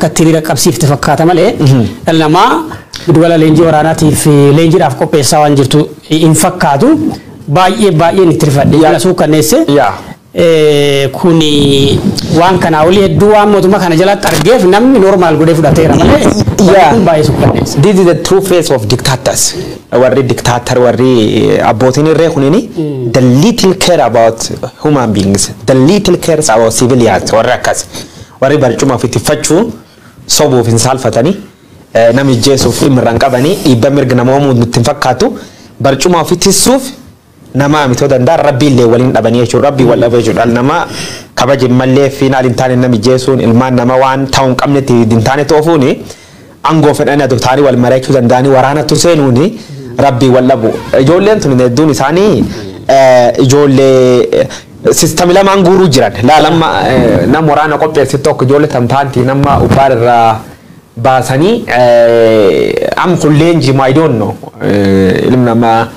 Akka hiriira qabsiifte fakkaata malee dhala namaa giddugala leenjii waraanaatiif leenjiidhaaf qopheessaa waan jirtu hin fakkaatu. Baay'ee baay'een itti rifadhe. Jala suukanneesse. Kuni waan kanaa olii hedduu waan mootummaa kana jalatti argeef namni normal godhee fudhateera malee kun baay'ee suukanneessa. This is the true face of dictators. Warri dictator, warri abbootiin irree kunini, the little care about human beings, the little cares about civilians. Warri akkas, warri barcuma ofitti iffachuu sobuuf hin saalfatanii, nama ijjeesuuf dhimma irra hin qabanii, dhiibba mirga nama uumuu nutti hin fakkaatu, barcuma ofitti tissuuf nama mitoo danda'a rabbii illee waliin dhabanii jechuudha. Rabbii wal dhabee jechuudha. Dhala namaa kabaja mallee fi hin taane nama ijjeesuun, ilmaan nama waan ta'uu hin qabnetti hin taane toofuuni, aangoo fedhanii aduu ta'anii wal mari'achuu danda'anii waraanatti seenuuni rabbii wal dhabu. Ijoolleen tun hedduun isaanii ijoollee system lamaan guuruu jiran. Laalamma nama waraana qopheessi tokko ijoollee tamtaanti nama ubbaar irraa baasanii am kun leenjii, I don't know, ilmi namaa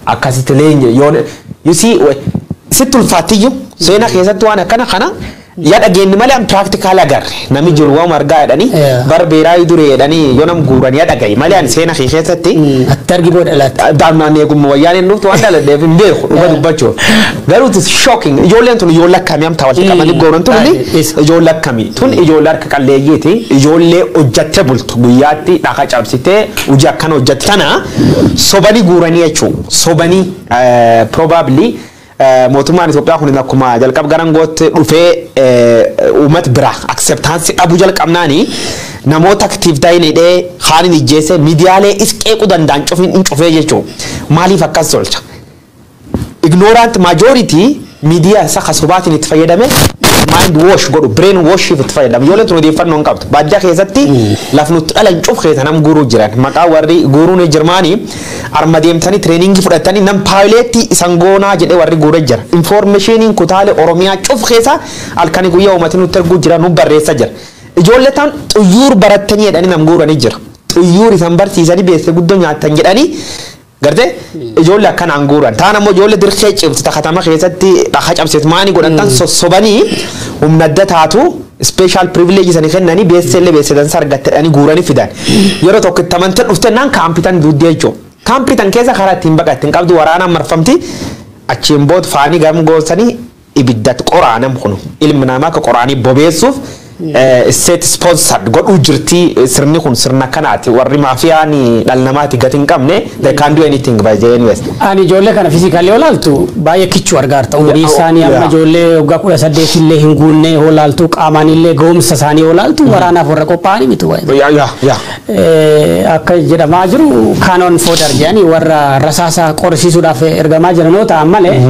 akkasitti leenji yoo, you see, sitti ulfaatiyyuu seenaa keessatti waan akkana kana yaa dhageenyi malee am practical agarre. Namni jiru waan argaa jedhanii bar beeraa duree jedhanii yoo nam guuran yaa dhagaye malee ani seenaa kee keessatti Atti argi booda dhalatte. Daa'imman eegummaa wayyaan hin dhuftu waan dhaladheef hin beeku dhuga dubbachuuf. Garuu it is shocking. Ijoolleen tun ijoollee akkamii amtaa walitti qabanii gooran tun? Ijoollee akkamii tun? Ijoollee harka qalleeyyiiti. Ijoollee hojjatte bultu, guyyaatti dhaka cabsitee hojii akkana hojjatte tana sobanii guuranii jechuudha. Sobanii probably mootummaan Itoophiyaa kun akkuma jalqaba garangootti dhufee uummata bira acceptance dhabuu jalqabnaani namoota active ta'in hidhee, haalin ijjeesse, miidiyaalee is qeequu danda'an cufin hin cufee jechuudha. Maaliif akkas tolcha? Ignorant majority miidiyaa isa kasobaatiin itti fayyadame mind wash godhu, brain wash itti fayyadame. Ijoolleen tun odeeffannoo hin qabdu. Baadiyyaa keessatti laf nutti dhalan cuf keessa nam guuruu jiran. Maqaa warri guuruun jirmaanii arma deemtanii training fudhatanii nam pilot isan goonaa jedhee warri guuree jira. Informationiin kutaalee Oromiyaa cuf keessa halkanii guyyaa uummatni nutti erguu jira, nu barreessa jira. Ijoollee tan xuyyuur barattanii jedhanii nam guuranii jira. Xuyyuur isan barsiisanii beesse guddoo nyaattan jedhanii gartee ijoollee akkanaan guuran. Taan ammoo ijoollee dirqee cimtu katama keessatti dhaka cabseet maanii godhatan sossobanii humna adda taatu special privilege isanii kennanii beessellee beessetan sargattedhanii guuranii fidan. Yeroo tokko itti amantee dhufte naan kaampitan duuddee jechuudha. Kaampitan keessa karaa ittiin baqatte hin qabdu, waraanaan marfamti. Achiin booda faanii gam goosanii ibiddat qoraanam kunu ilmi namaa akka qoraanii bobeessuuf state sponsored godhuu jirti. Sirni kun sirna kanaati. Warri maafiyaan dhala namaati gati hin qabne, they can do anything by the anyways. Ani ijoollee kana physically yoo laaltu baay'ee kichuu argaarta. Umurii isaanii amma ijoollee waggaa 18 illee hin guunne yoo laaltu, qaamaan illee ga'umsa isaanii yoo laaltu, waraanaaf warra qophaa'anii miti waa'ee. yaa yaa yaa Akka jedhamaa jiru cannon fodder jedhanii warra rasaasa qorrisiisuudhaaf ergamaa jiran yoo ta'an malee,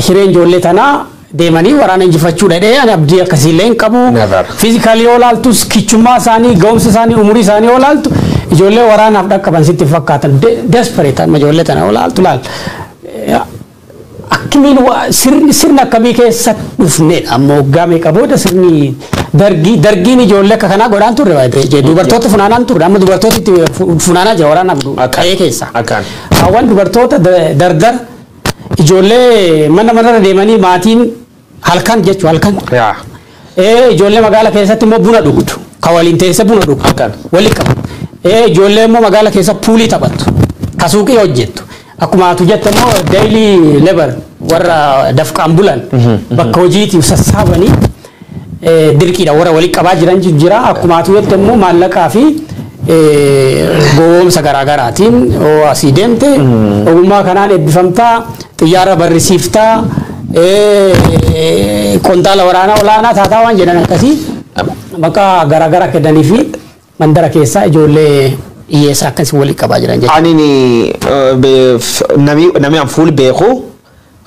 hireen ijoollee tanaa deemanii waraana injifachuu dhadhee ani abdii akkasiillee hin qabu. Never. Physically yoo laaltus, kichummaa isaanii, ga'umsa isaanii, umurii isaanii yoo laaltu, ijoollee waraanaaf dhaqqaban sitti fakkaatan. Desperate amma ijoollee tana yoo laaltu laal. Akkamiin sirni akkamii keessa dhufnedha amma? Waggaa meeqa booda sirni dargiin ijoollee akka kanaa godhaan turre baay'ee dubartoota funaanaan turre. Amma dubartoota itti funaanaa jira waraanaaf qe'ee keessa. Akkaan. Hawwan dubartoota dardar ijoollee mana manarra deemanii maatiin halkan jechuu halkan. Ijoollee magaala keessatti immoo buna dhugdu. Ka waliin teessee buna dhugdu. Akkaan. Wali qabu. Ijoollee immoo magaala keessa pool taphattu. Ka suuqii hojjettu. Akkuma atu jette immoo daily labor warra dafqaan bulan bakka hojiitiif sassaabanii dirqiidha warra wali qabaa jiran jira. Akkuma atu jette immoo maallaqaa fi gowwoomsa garaagaraatiin yoo asii deemte ogummaa kanaan eebbifamtaa, xiyyaara barrisiiftaa, qondaala waraanaa olaanaa taataa waan jedhan akkasii maqaa garaagaraa kennanii fi mandara keessaa ijoollee hiyyeessaa akkasii walitti qabaa jiran jechuudha. Ani nami an fuul beeku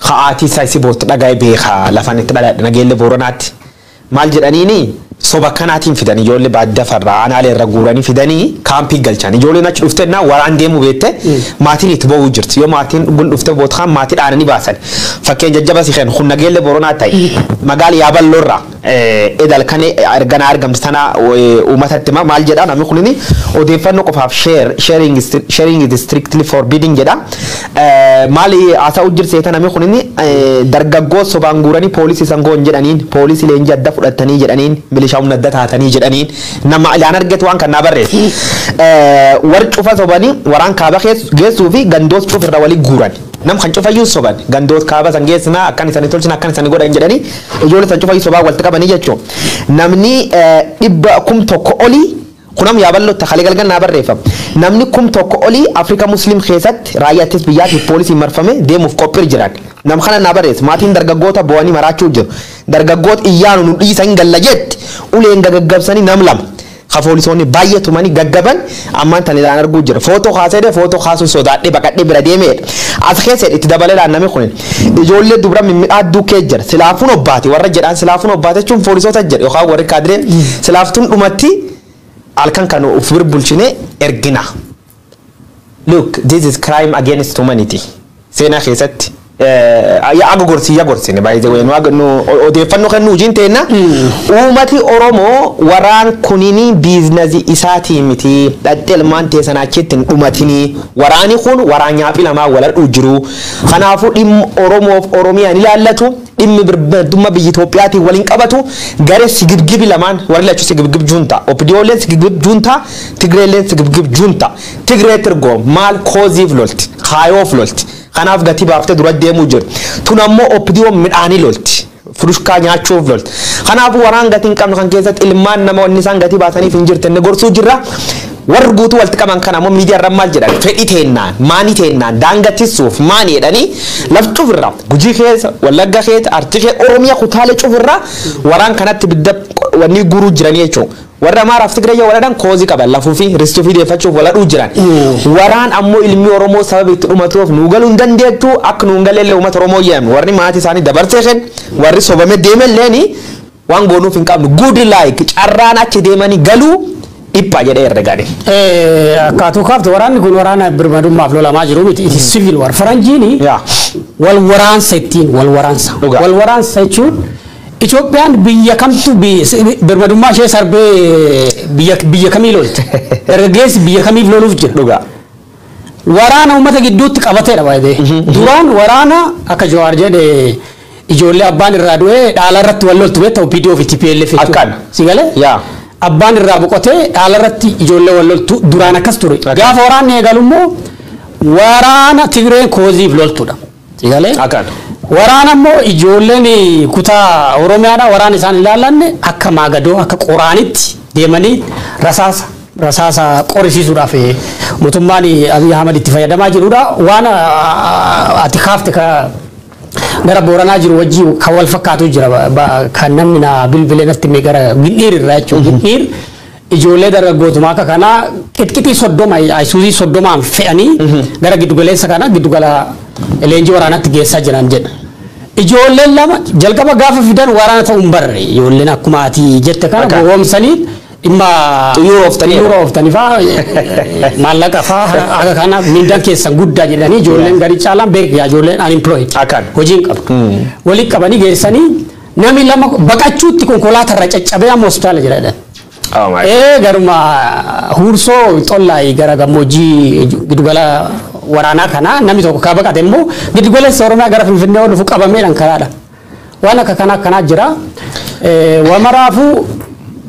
ka'aatii isaa isi bootti dhagaa'e beeka. Lafan itti dhaladhe Nageelle Booranaatti. Maal jedhaniini, soba kanaatiin fidan ijoollee baadiyyaa farraa aanaalee irra guuranii fidanii kaampii galchan. Ijoolleen achi dhufte naa waraan deemuu beette maatiin itti ba'uu jirti. Yoo maatiin gul dhufte bootaan maatii dhaananii baasan. Fakkeenya jajjaba si kennu kun Nageelle Booranaa ta'e magaala Yaaballoorraa edal kan erganaa argamte tana uummatatti maal jedha namni kunini? Odeeffannoo qofaaf share, sharing is strictly forbidden jedha. Maali haasa'u jirseeta namni kunini? Dargaggoo sobaan guuranii poolisii sangoon jedhaniin, poolisii leenjii adda fudhatanii jedhaniin, Milishaa humna adda taatanii jedhaniin nama ilaan argatu waan kan naa barreesse. Warri cufa sobanii waraan kaaba geessuu fi gandoota cufa irra walii guuran. Nam kan cufayyuu soban gandoota kaaba san geessinaa akkan isanii tolchina akkan isanii godhan jedhanii ijoollee san cufayyuu sobaa walitti qabanii jechuudha. Namni 1,000 olii kunam yaaballoo takkalee galgal naa barreeffama. Namni 1,000 olii Afrika Muslim keessatti raayyaa ittisa biyyaatiif poolisiin marfame deemuuf qophii jiran. Nam kana naa barreesse maatiin dargaggoota bo'anii maraachuu jiru. Dargaggoota iyyaanu nu dhiisan galla jetti uleen gagaggabsanii nam lama. Ka poolisoonni baay'ee tumanii gaggaban ammaan tan ilaan arguu jira. Footoo kaasee footoo kaasuun sodaadhee baqadhee bira deemeedha. As keessa itti dabaleedhaan namni kun ijoollee dubra mimmiidhaadduu kee jira. Silaafuun obbaate warra jedhaan silaafuun obbaate jechuun poolisoota jedha yookaan warri kaadireen silaaftuun dhumatti halkan kan of bir bulchine ergina. Look, this is crime against humanity. Seenaa keessatti yaa gorsii yaa gorsine by the way nu odeeffannoo kan nu hojiin teenna. Uummati Oromoo waraan kunini biizinasii isaatii miti dhadhee ilmaan teessan achitti hin dhumatinii waraani kun waraan nyaaphi lamaa waladhuu jiru. Kanaafuu dhimmi Oromoof Oromiyaan ilaallatu dhimmi birmadummaa biyya Itoophiyaatiin waliin qabatu garee sigibgibi lamaan warri lachuu sigibgib juunta. OPDOleen sigibgib juunta, Tigreeleen sigibgib juunta. Tigree tirgoo maal kooziif lolti, kaayoof lolti. Kanaaf gatii baaftee dura deemuu jiru. Tun ammoo OPDO midhaanii lolti. Furushkaa nyaachuuf lolti. Kanaafuu waraan gatii hin qabne kan keessatti ilmaan nama wanni isaan gatii baasaniif hin jirte inni gorsuu jirra. Warri guutuu walitti qaban kana ammoo miidiyaa irra maal jedhan fedhii teennaan maanii teennaan daangattisuuf maanii jedhanii laf cufirra Gujii keessa Wallagga keessa Arsii keessa Oromiyaa kutaalee cufirra waraan kanatti bidda wanni guuruu jiranii jechuudha. Warra Amaaraaf Tigrayyaa waladhaan koozii qaban lafuu fi ristuu fi deeffachuuf waladhuu jiran. Waraan ammoo ilmi Oromoo sababa itti dhumatuuf nuu galuu hin dandeettu akka nuu hin galellee uummata Oromoo yaamnu warri maatii isaanii dabarsee kennu warri sobame deemelleeni waan goonuuf hin qabnu good like carraan achi deemanii galuu dhiphaa jedhee herregane. Akkaatuu kaafte waraanni kun waraana birmadummaaf lolamaa jiru miti. It is civil war. Faranjiini wal waraansa ittiin wal waraansa. Wal waraansa jechuun Itoophiyaan biyya kamtu birmadummaa ishee sarbee biyya kamii lolti? Dargaggeessi biyya kamiif loluuf jira? Dhugaa. Waraana uummata gidduutti qabateedha baay'ee. Duraan waraana akka Jawaar jedhe ijoollee abbaan irraa du'ee dhaala irratti wal loltu beektaa OPDO fi TPLF jechuudha. Akkaan. Si galee? Yaa. Abbaan irraa boqotee dhaala irratti ijoollee wal loltu duraan akkas ture. Gaafa waraanni eegalu immoo waraana Tigreen kooziif loltudha. Si galee? Akkaan. Waraana immoo ijoolleen kutaa Oromiyaadha waraana isaan ilaallanne akka maagadoo akka qoraanitti deemanii rasaasa qorisiisuudhaaf mootummaan Abiy Ahmed itti fayyadamaa jirudha. Waan ati kaafte ka gara Booranaa jiru wajjin kan wal fakkaatu jira kan namni na bilbilee natti mee gara Gindhiir irraa jechuudha. Gindhiir ijoollee dargaggootumaa akka kanaa qixqixii 30 ayisuuzii 30 fe'anii gara giddugaleessa kana giddugala leenjii waraanaatti geessaa jiran jedha. Ijoolleen lama jalqaba gaafa fidan waraana ta'uu hin barre ijoolleen akkuma ati jette kana gowwoomsanii dhimma Xiyyoora ooftanii. Xiyyoora ooftanii faa maallaqa faa akka kana mindaan keessan guddaa jedhanii ijoolleen gadi caalaan beekaa ijoolleen unemployed. Akkaan. Hojii hin qabdu. Walitti qabanii geessanii namni lama baqachuutti konkolaataa irra caccabee amma hospitaala jira jedhan. Oh my. Garuma huursoo xollaayii gara gammoojjii giddugala waraanaa kana namni tokko ka baqate immoo giddugaleessa Oromiyaa gara Finfinnee ol dhufu qabameedhaan karaadha. Waan akka kanaa akkanaa jira. Wamaraafuu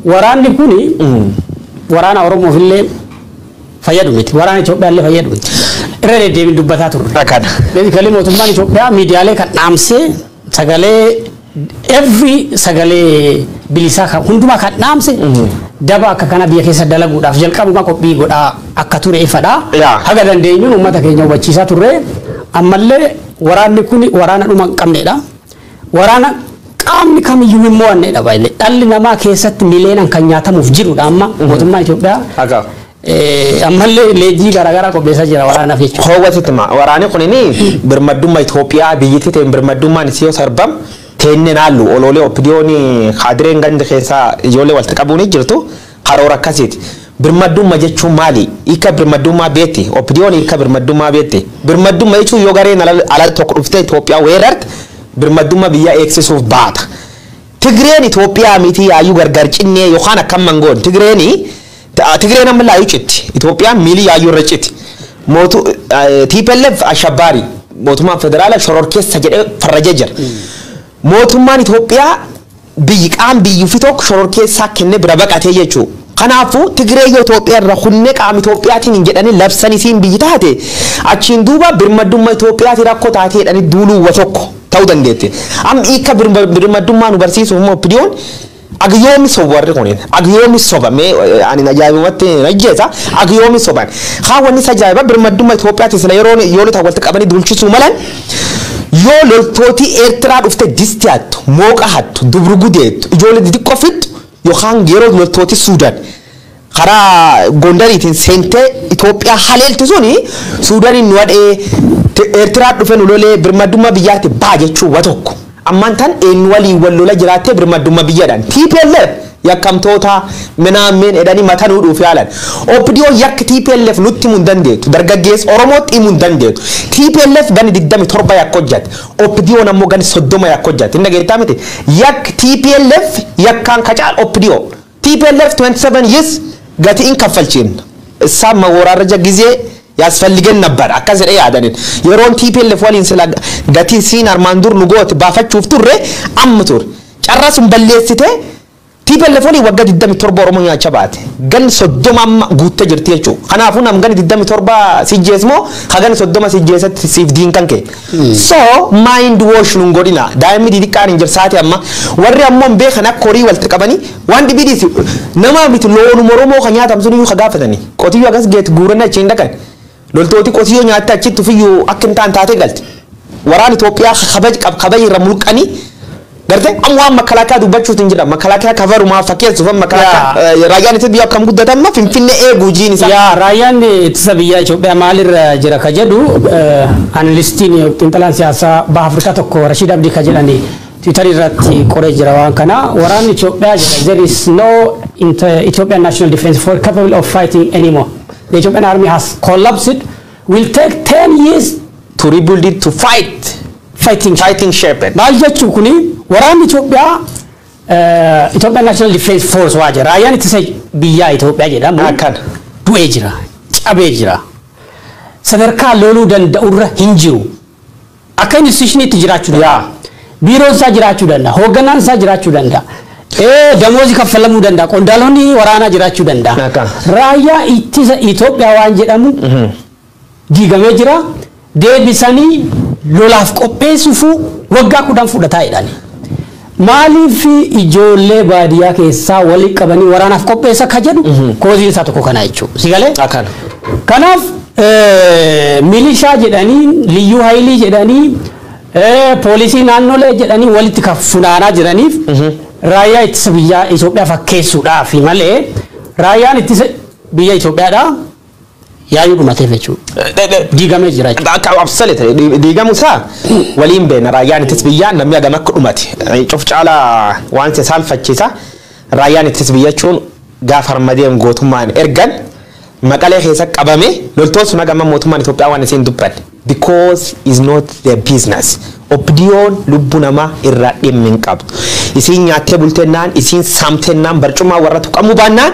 waraanni kuni waraana Oromoof illee fayyadu miti. Waraana Itoophiyaa illee fayyadu miti. Irra deddeebiin dubbataa turre. Akkaan. Basically mootummaan Itoophiyaa miidiyaalee kan dhaamsee sagalee every sagalee bilisaa kan hundumaa kan dhaamse daba akka kana biyya keessa dalaguudhaaf jalqabuma qophii godhaa akka ture ifadha. Haga dandeenyuun uummata keenya hubachiisaa turre ammallee waraanni kun waraana dhuma hin qabnedha. Waraana qaamni kamiyyuu hin mo'annedha baay'ee. Dhalli namaa keessatti miliyeenaan kan nyaatamuuf jirudha amma mootummaan Itoophiyaa. Akka. Ammallee leenjii garaagaraa qopheessaa jira waraanaaf jechuudha. Hawwatitti ma waraanni kunini birmadummaa Itoophiyaa biyyattii ta'een birmadummaan isii yoo sarbam teenne naallu oloolee OPDOon kaadireen ganda keessaa ijoollee walitti qabuun jirtu karoora akkasiiti. Birmadummaa jechuun maali? Hiika birmadummaa beekti. OPDOon hiika birmadummaa beekti. Birmadummaa jechuun yoo gareen ala tokko dhuftee Itoophiyaa weerarte birmadummaa biyyaa eegsisuuf baata. Tigreen Itoophiyaa miti yaayyuu gargar cinnee yookaan akkam mangoon Tigreen amma laayyuu citti. Itoophiyaan miilii yaayyuu irra citti. Mootu TPLF ashabbaari mootummaan federaala shororkeessa jedhee farrajee jira. Mootummaan Itoophiyaa Biyyi qaam biyyi fi tokko shororkeessaa kennee bira baqatee jechuudha. Kanaafuu Tigree yoo Itoophiyaa irra hunnee qaama Itoophiyaatiin hin jedhanii labsan isiin biyyi taate, achiin duuba birmaddummaa Itoophiyaatiin rakkoo taatee jedhanii duuluu wa tokko ta'uu dandeetti. Amma hiika birmaddummaa nu barsiisuuf immoo OPDOn agiyoomi sobu, warri kunin agiyoomi soba. Mee ani ajaa'ibumatti najjeesa, agiyoomi soban. Haa, wanni isa ajaa'iba, birmaddummaa Itoophiyaatiin sila yeroo yoo walitti qabanii duulchisuu malan, yoo loltooti Eertiraa dhufte disti hattu, mooqa hattu, dubru gudeettu, ijoollee xixiqqoo fixxu, yookaan yeroo loltooti Suudaan karaa Gondariitiin seentee Itoophiyaa haleeltu, suni Suudaaniin nu hadhee, Eertiraa dhufe nu lolee, birmaddummaa biyyaatti baa jechuu wa tokko. Ammaan tan eenyu waliin wal lola jiraattee birmaddummaa biyyaadhaan? TPLF yakkamtoota minaammeen jedhanii mataa nuudhuuf yaalan. OPDO yakka TPLF nutti himuu hin dandeettu. Dargaggeessa Oromootti himuu hin dandeettu. TPLF gani 27 yakka hojjate. OPDO ammoo gani 30 yakka hojjate. Inni dhageettaa miti. Yakka TPLF yakkaan kacaal OPDO. TPLF 27 years gatii hin kaffalchiin. Isaan መወራረጃ ጊዜ ያስፈልገን ነበር akkas jedhee yaadaniin. Yeroon TPLF waliin sila gatii siin armaan dur nu goote baafachuuf turre amma ture. Carraa sun balleessitee TPLF waliin waggaa 27 Oromoo nyaachaa baate. Gan 30 amma guuttee jirti jechuudha. Kanaafuu nam gani 27 si jeesmoo hagan 30 si jeesatti siif diin kan kee. So mind wash nun godhina. Daa'imni xixiqqaan hin jirsaati amma. Warri ammoo hin beekan akka horii walitti qabanii waan dhibiidhiisi nama miti, loonuma Oromoo kan nyaatam sun iyyuu ka gaafatanii. Qotiyyoo akkas geet guuranii achiin dhaqan. Loltooti qotiyyoo nyaatte achitti ufiyyuu akka hin taane taatee galti. Waraan Itoophiyaa kabaj qab kabaj irra mulqanii. Gartee amma waan makalaakaa dubbachuutu hin jira. Makalaakaa kafarumaa fakkeessuuf makalaakaa raayyaan ittisa biyyaa akkam guddatamma Finfinnee eeguu jiin isaa. Yaa, raayyaan ittisa biyyaa Itoophiyaa maalirra jira ka jedhu analystiin, xiinxalaan siyaasaa Baha Afrikaa tokko, Rashiid Abdii ka jedhani, Twitter irratti qoree jira waan kana. Waraanni Itoophiyaa jedha, "There is no Ethiopian National Defense Force capable of fighting anymore. The Ethiopian army has collapsed. Will take 10 years to rebuild it to fight fighting." Fighting shape. Maal jechuun kuni? Waraanni Itoophiyaa, Ethiopian National Defense Force waa jira. Raayyaan ittisa biyyaa Itoophiyaa jedhamu Akkana. du'ee jira, cabee jira. Sadarkaa loluu danda'urra hin jiru. Akka institutioniitti jiraachuu danda'a. Biiroon isaa jiraachuu danda'a. Hoogganaan isaa jiraachuu danda'a. Damoozi kaffalamuu danda'a. Qondaalonni waraanaa jiraachuu danda'a. Akkana. Raayyaa ittisa Itoophiyaa waan jedhamu diigamee jira. Deebisanii lolaaf qopheessuuf waggaa 10 fudhataa jedhani. Maaliif ijoollee baadiyyaa keessaa walii qabanii waraanaaf qopheessa ka jedhu causeiin isaa tokko kana jechuudha. Si galee? Akkana. Kanaaf milishaa jedhanii, liyyuu haayilii jedhanii, poolisii naannolee jedhanii walitti kan funaanaa jiraniif raayyaa ittisa biyyaa Itoophiyaa fakkeessuudhaaf malee raayyaan ittisa biyya Itoophiyaadhaa yaayyuu dhumateef jechuudha. Diigamee jira jechuudha. Akka absolute diigamu isaa waliin beena, raayyaan ittisa biyyaa namni hagam akka dhumate. Cuf caalaa waan isa saalfachiisa, raayyaan ittisa biyya jechuun gaafa harmadeem gootummaan ergan Maqalee keessa qabame, loltoon sun hagama mootummaan Itoophiyaa waan isiin dubbanne. Because is not their business. OPDOn lubbuu namaa irraa dhimmi hin qabdu. Isiin nyaattee bultennaan, isiin saamtennaan, barcumaa warra tuqamuu baannaan,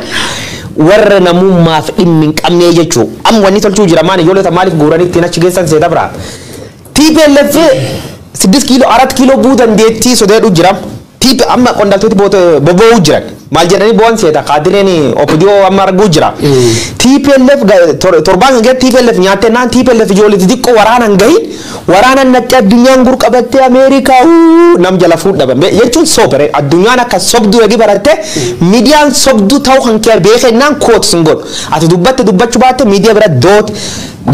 warra namummaaf dhimmi hin qabne jechuudha. Amma wanni tolchuu jira maali? Ijoollee maaliif guuranii ittiin achi geessan seeta biraa? TPLF 6 kiiloo, 4 kiiloo bu'uu dandeettii sodeedhu jira. TP amma qondaaltoti bobba'uu jiran. Maal jedhanii bo'an seeta? Kaadireen OPDO amma arguu jira. TPLF torbaan kan keessatti TPLF nyaattee naan, TPLF ijoollee xixiqqoo waraanan gahin waraanan naqxee, addunyaan gurqabattee Ameerikaa nam jala fuudhaban jechuun soobere. Addunyaan akka sobduu eegi baratte, miidiyaan sobduu ta'uu kan kee beekennaan kootu sin godhu. Ati dubbatte dubbachuu baatte, miidiyaa bira doot,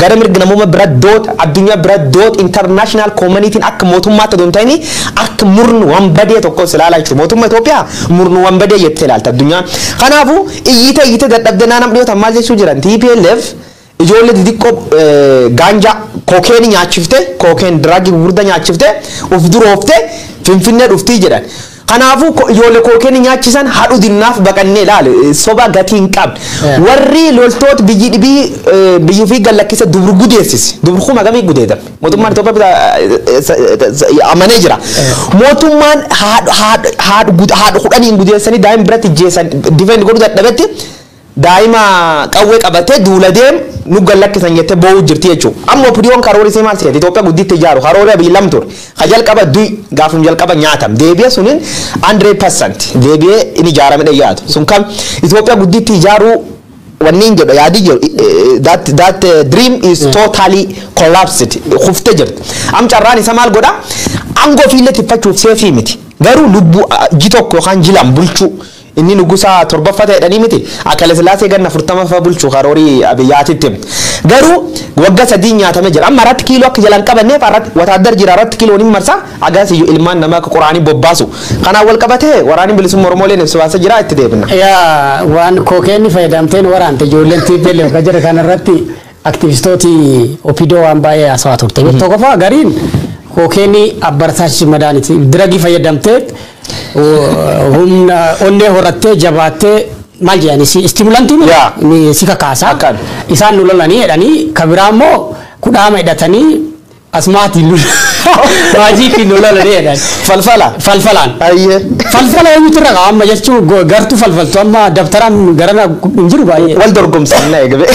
gara mirga namummaa bira doot, addunyaa bira doot, international communityn akka mootummaatti odoo hin ta'in akka murni wanbadee tokko si ilaalaa jechuudha. Mootummaa Itoophiyaa murni wanbadee jettee ilaalta addunyaan. Kanaafuu iyyite iyyite dadhabde naannoo dhiyootan maal jechuu jiran? TPLF ijoollee xixiqqoo gaanjaa cocaine nyaachifte, cocaine drugii gurguddaa nyaachifte, uf duroofte Finfinnee dhuftii jedhan. Kanaafuu ijoollee cocaine nyaachisan haadhu dinnaaf baqannee ilaale, soba gatii hin qabne. Warri loltoota biyyi dhibii biyyi ofii gallakkisa dubru gudeessisi. Dubru kuma gamii gudeedame. Mootummaan Itoophiyaa amanee jira. Mootummaan haadhu 10n gudeessanii daa'ima biratti jeessan defend godhuu dadhabetti. Daa'ima qawwee qabatee duula deem nu gallakkisan jettee boo'uu jirti jechuudha. Amma OPDOn karoora isii maal seete? Itoophiyaa gudditti ijaaru karoora biyyi lam ture. Ka jalqaba du'i gaafum jalqaba nyaatam. Deebi'ee suniin 100% deebi'ee inni ijaarame dhiyaatu. Sun kam Itoophiyaa gudditti ijaaruu wanni hin jedhu yaadii jedhu, that dream is totally collapsed, kuftee jirti. Am carraan isa maal godha? Aangoo ofiillee tiffachuuf seefii miti. Garuu lubbuu ji tokko yookaan jilan bulchuu, inni nugusa torbaffaa ta'edhanii miti, akka Sillaasee ganna 40ffaa bulchuu karoorii Abiyyaatitti. Garuu waggaa 3 nyaatamee jira. Amma irratti kiiloo akka jalaan qabanneef irratti wataadar jira, irratti kiiloon hin marsa, agas iyyuu ilmaan namaa akka qoraanii bobbaasu. Kanaan wal qabatee waraanni bilisummaa Oromooleen ibsa baasee jira, itti deebina. Yaa, waan kookeenni fayyadamteen waraante ijoolleen TPLF kan jedhu kanarratti aktivistooti OPDO waan baay'ee haasawaa turte. Tokkoffaa, gariin kookeenni abbartaachi madaaniti drugii fayyadamtee humna onnee horattee jabaattee, maal jedhani, stimulantii si kakaasa. Akkaan. Isaan nu lolanii jedhanii, ka biraa immoo kudhaama hidhatanii asmaatiin nu maajiitiin nu lolanii jedhan. Falfala. Falfalaan. Ayyee. Falfala eenyutu irra qaba amma jechuun, gartuu falfaltu amma dabtaraan garana hin jiru baay'ee. Wal dorgomsan na eegbe.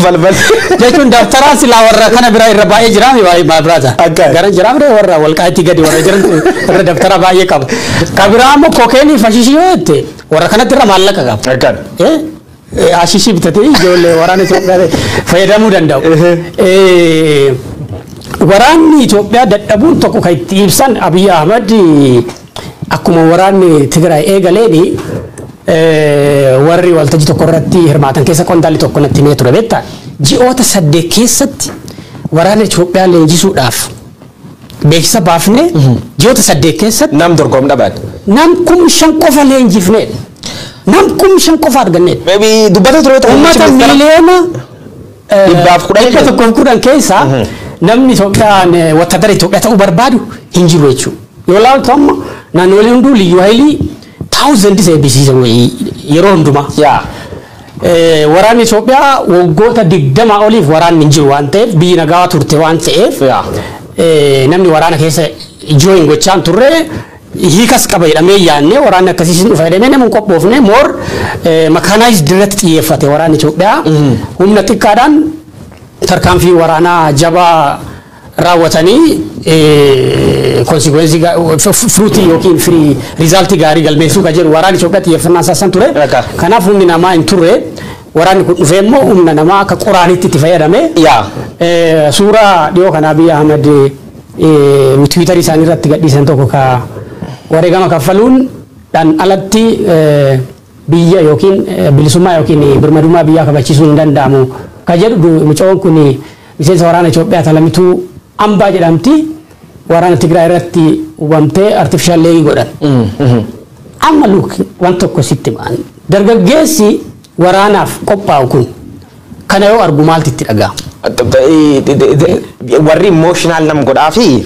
Falfal. Jechuun dabtaraan silaa warra kana bira irra baay'ee jiraami, baay'ee biraata. Akkaan. Gara jiraamre warra walqaa'itti gadi warra jiran warra dabtara baay'ee qaba. Ka biraa immoo kookeenii fashishii yoo jette, warra kanatti irra maallaqa qaba. Akkaan. Ashishii bitatee ijoollee waraana Itoophiyaa fayyadamuu danda'u. Waraanni Itoophiyaa dadhabuun tokko kan itti ibsan, Abiy Ahmad akkuma waraanni Tigraay eegaleeni, warri waltajjii tokko irratti hirmaatan keessa qondaalli tokko natti himee ture, beektaa, ji'oota 8 keessatti waraana Itoophiyaa leenjisuudhaaf beeksisa baafne, ji'oota 8 keessatti Nam dorgom dhaban. Nam 5,000 qofa leenjifne, nam 5,000 qofa arganne. Maybe dubbata ture ta'uu. Uummata miliyoona 110 110 keessaa namni Itoophiyaan wattadara Itoophiyaa ta'uu barbaadu hin jiru jechuudha. Yoo ilaaltu, amma naannoleen hunduu liyyuu haayilii thousands eebbisiisan yeroo hundumaa. Waraanni Itoophiyaa waggoota 20 oliif waraanni hin jiru waan ta'eef, biyyi nagaa turte waan ta'eef, namni waraana keessa join gochaa hin turre, hiikas qaba jedhamee yaadne, waraanni akkasii sin dhufa jedhamee nama hin qophoofne. More mechanized irratti xiyyeeffate waraanni Itoophiyaa, humna xiqqaadhaan tarkaanfii waraanaa jabaa raawwatanii consequencii fruitii yookiin firii resultii gaarii galmeessuu kan jedhu waraanni Itoophiyaa xiyyeeffannaa isaa san ture. Kanaaf humni namaa hin turre. Waraanni kun dhufee immoo humna namaa akka qoraanitti itti fayyadame. Suuraa dhiyoo kana Abiy Ahmed Tiwiitarii isaanii irratti gadhiisan tokko, ka wareegama kaffaluun dhaan alatti biyya yookiin bilisummaa yookiin birmadummaa biyyaa kabachiisuun hin danda'amu ka jedhu, mucoon kun miseensa waraana Itoophiyaa Talamituu Ambaa jedhamti, waraana Tigraay irratti hubamtee artificial legii godhan. Amma look, waan tokko sitti ma'an, dargaggeessi waraanaaf qophaa'u kun kana yoo argu maaltu itti dhaga'ama? Warri emotional nam godhaa fi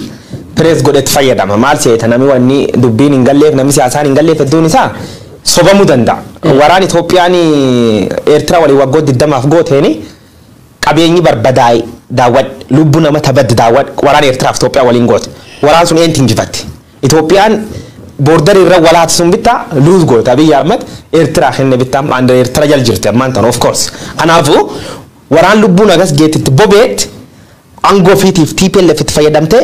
press godhetti fayyadama. Maal seeta, namni wanni dubbiin hin galleef, namni siyaasaan hin galleef hedduun isaa sobamuu danda'a. Waraan Itoophiyaan Eertiraa waliin waggoota 20f gooteeni qabeenyi barbadaa'e daawwadhu, lubbuu nama tabadde daawwadhu, waraan Eertiraaf Itoophiyaa waliin goote. Waraan sun eentu injifatte? Itoophiyaan borderii irra walaati sun bittaa lose goote. Abiy Ahmed Eertiraa kenne bittaa, under Eertira jala jirti ammaan tan, of course. Kanaafuu waraan lubbuun agas geetitti bobeet aangoo ofiitiif TPLF itti fayyadamtee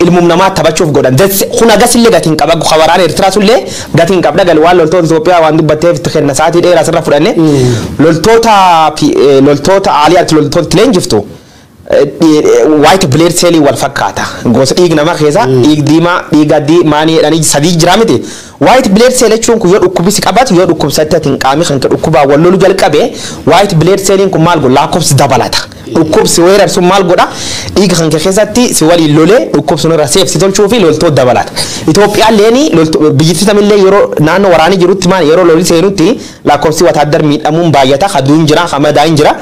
ilmuum namaa taphachuuf godhan. Kun agas illee gatiin qaba. Waraan Eertiraa sullee gatiin qabda gal waan loltoota Itoophiyaa waan dubbatteef itti kenna, sa'aatii dheeraa sirra fudhanne, loltoota aaliyaatti loltoota leenjiftu white blood cell wal fakkaata. Gosa dhiig namaa keessa dhiig diimaa, dhiiga adii, maanii jedhanii sadii jira miti. White blood cell jechuun kun yoo dhukkubisi qabatu, yoo dhukkubsatte ati qaamni kan dhukkubaa wal lolu jalqabe, white blood cell kun maal godha? Lakkoofsi dabalata. Dhukkubsi weerarsu maal godha? Dhiiga kan keessatti si waliin lolee dhukkubsi irra seef si tolchuu fi loltoota dabalata. Itoophiyaan leeni biyyattii tamillee yeroo naannoo waraanii jirutti, maal, yeroo lolli seenutti lakkoofsi wataadar miidhamuun baay'ata, kaduun jira, kamadaa'in jira.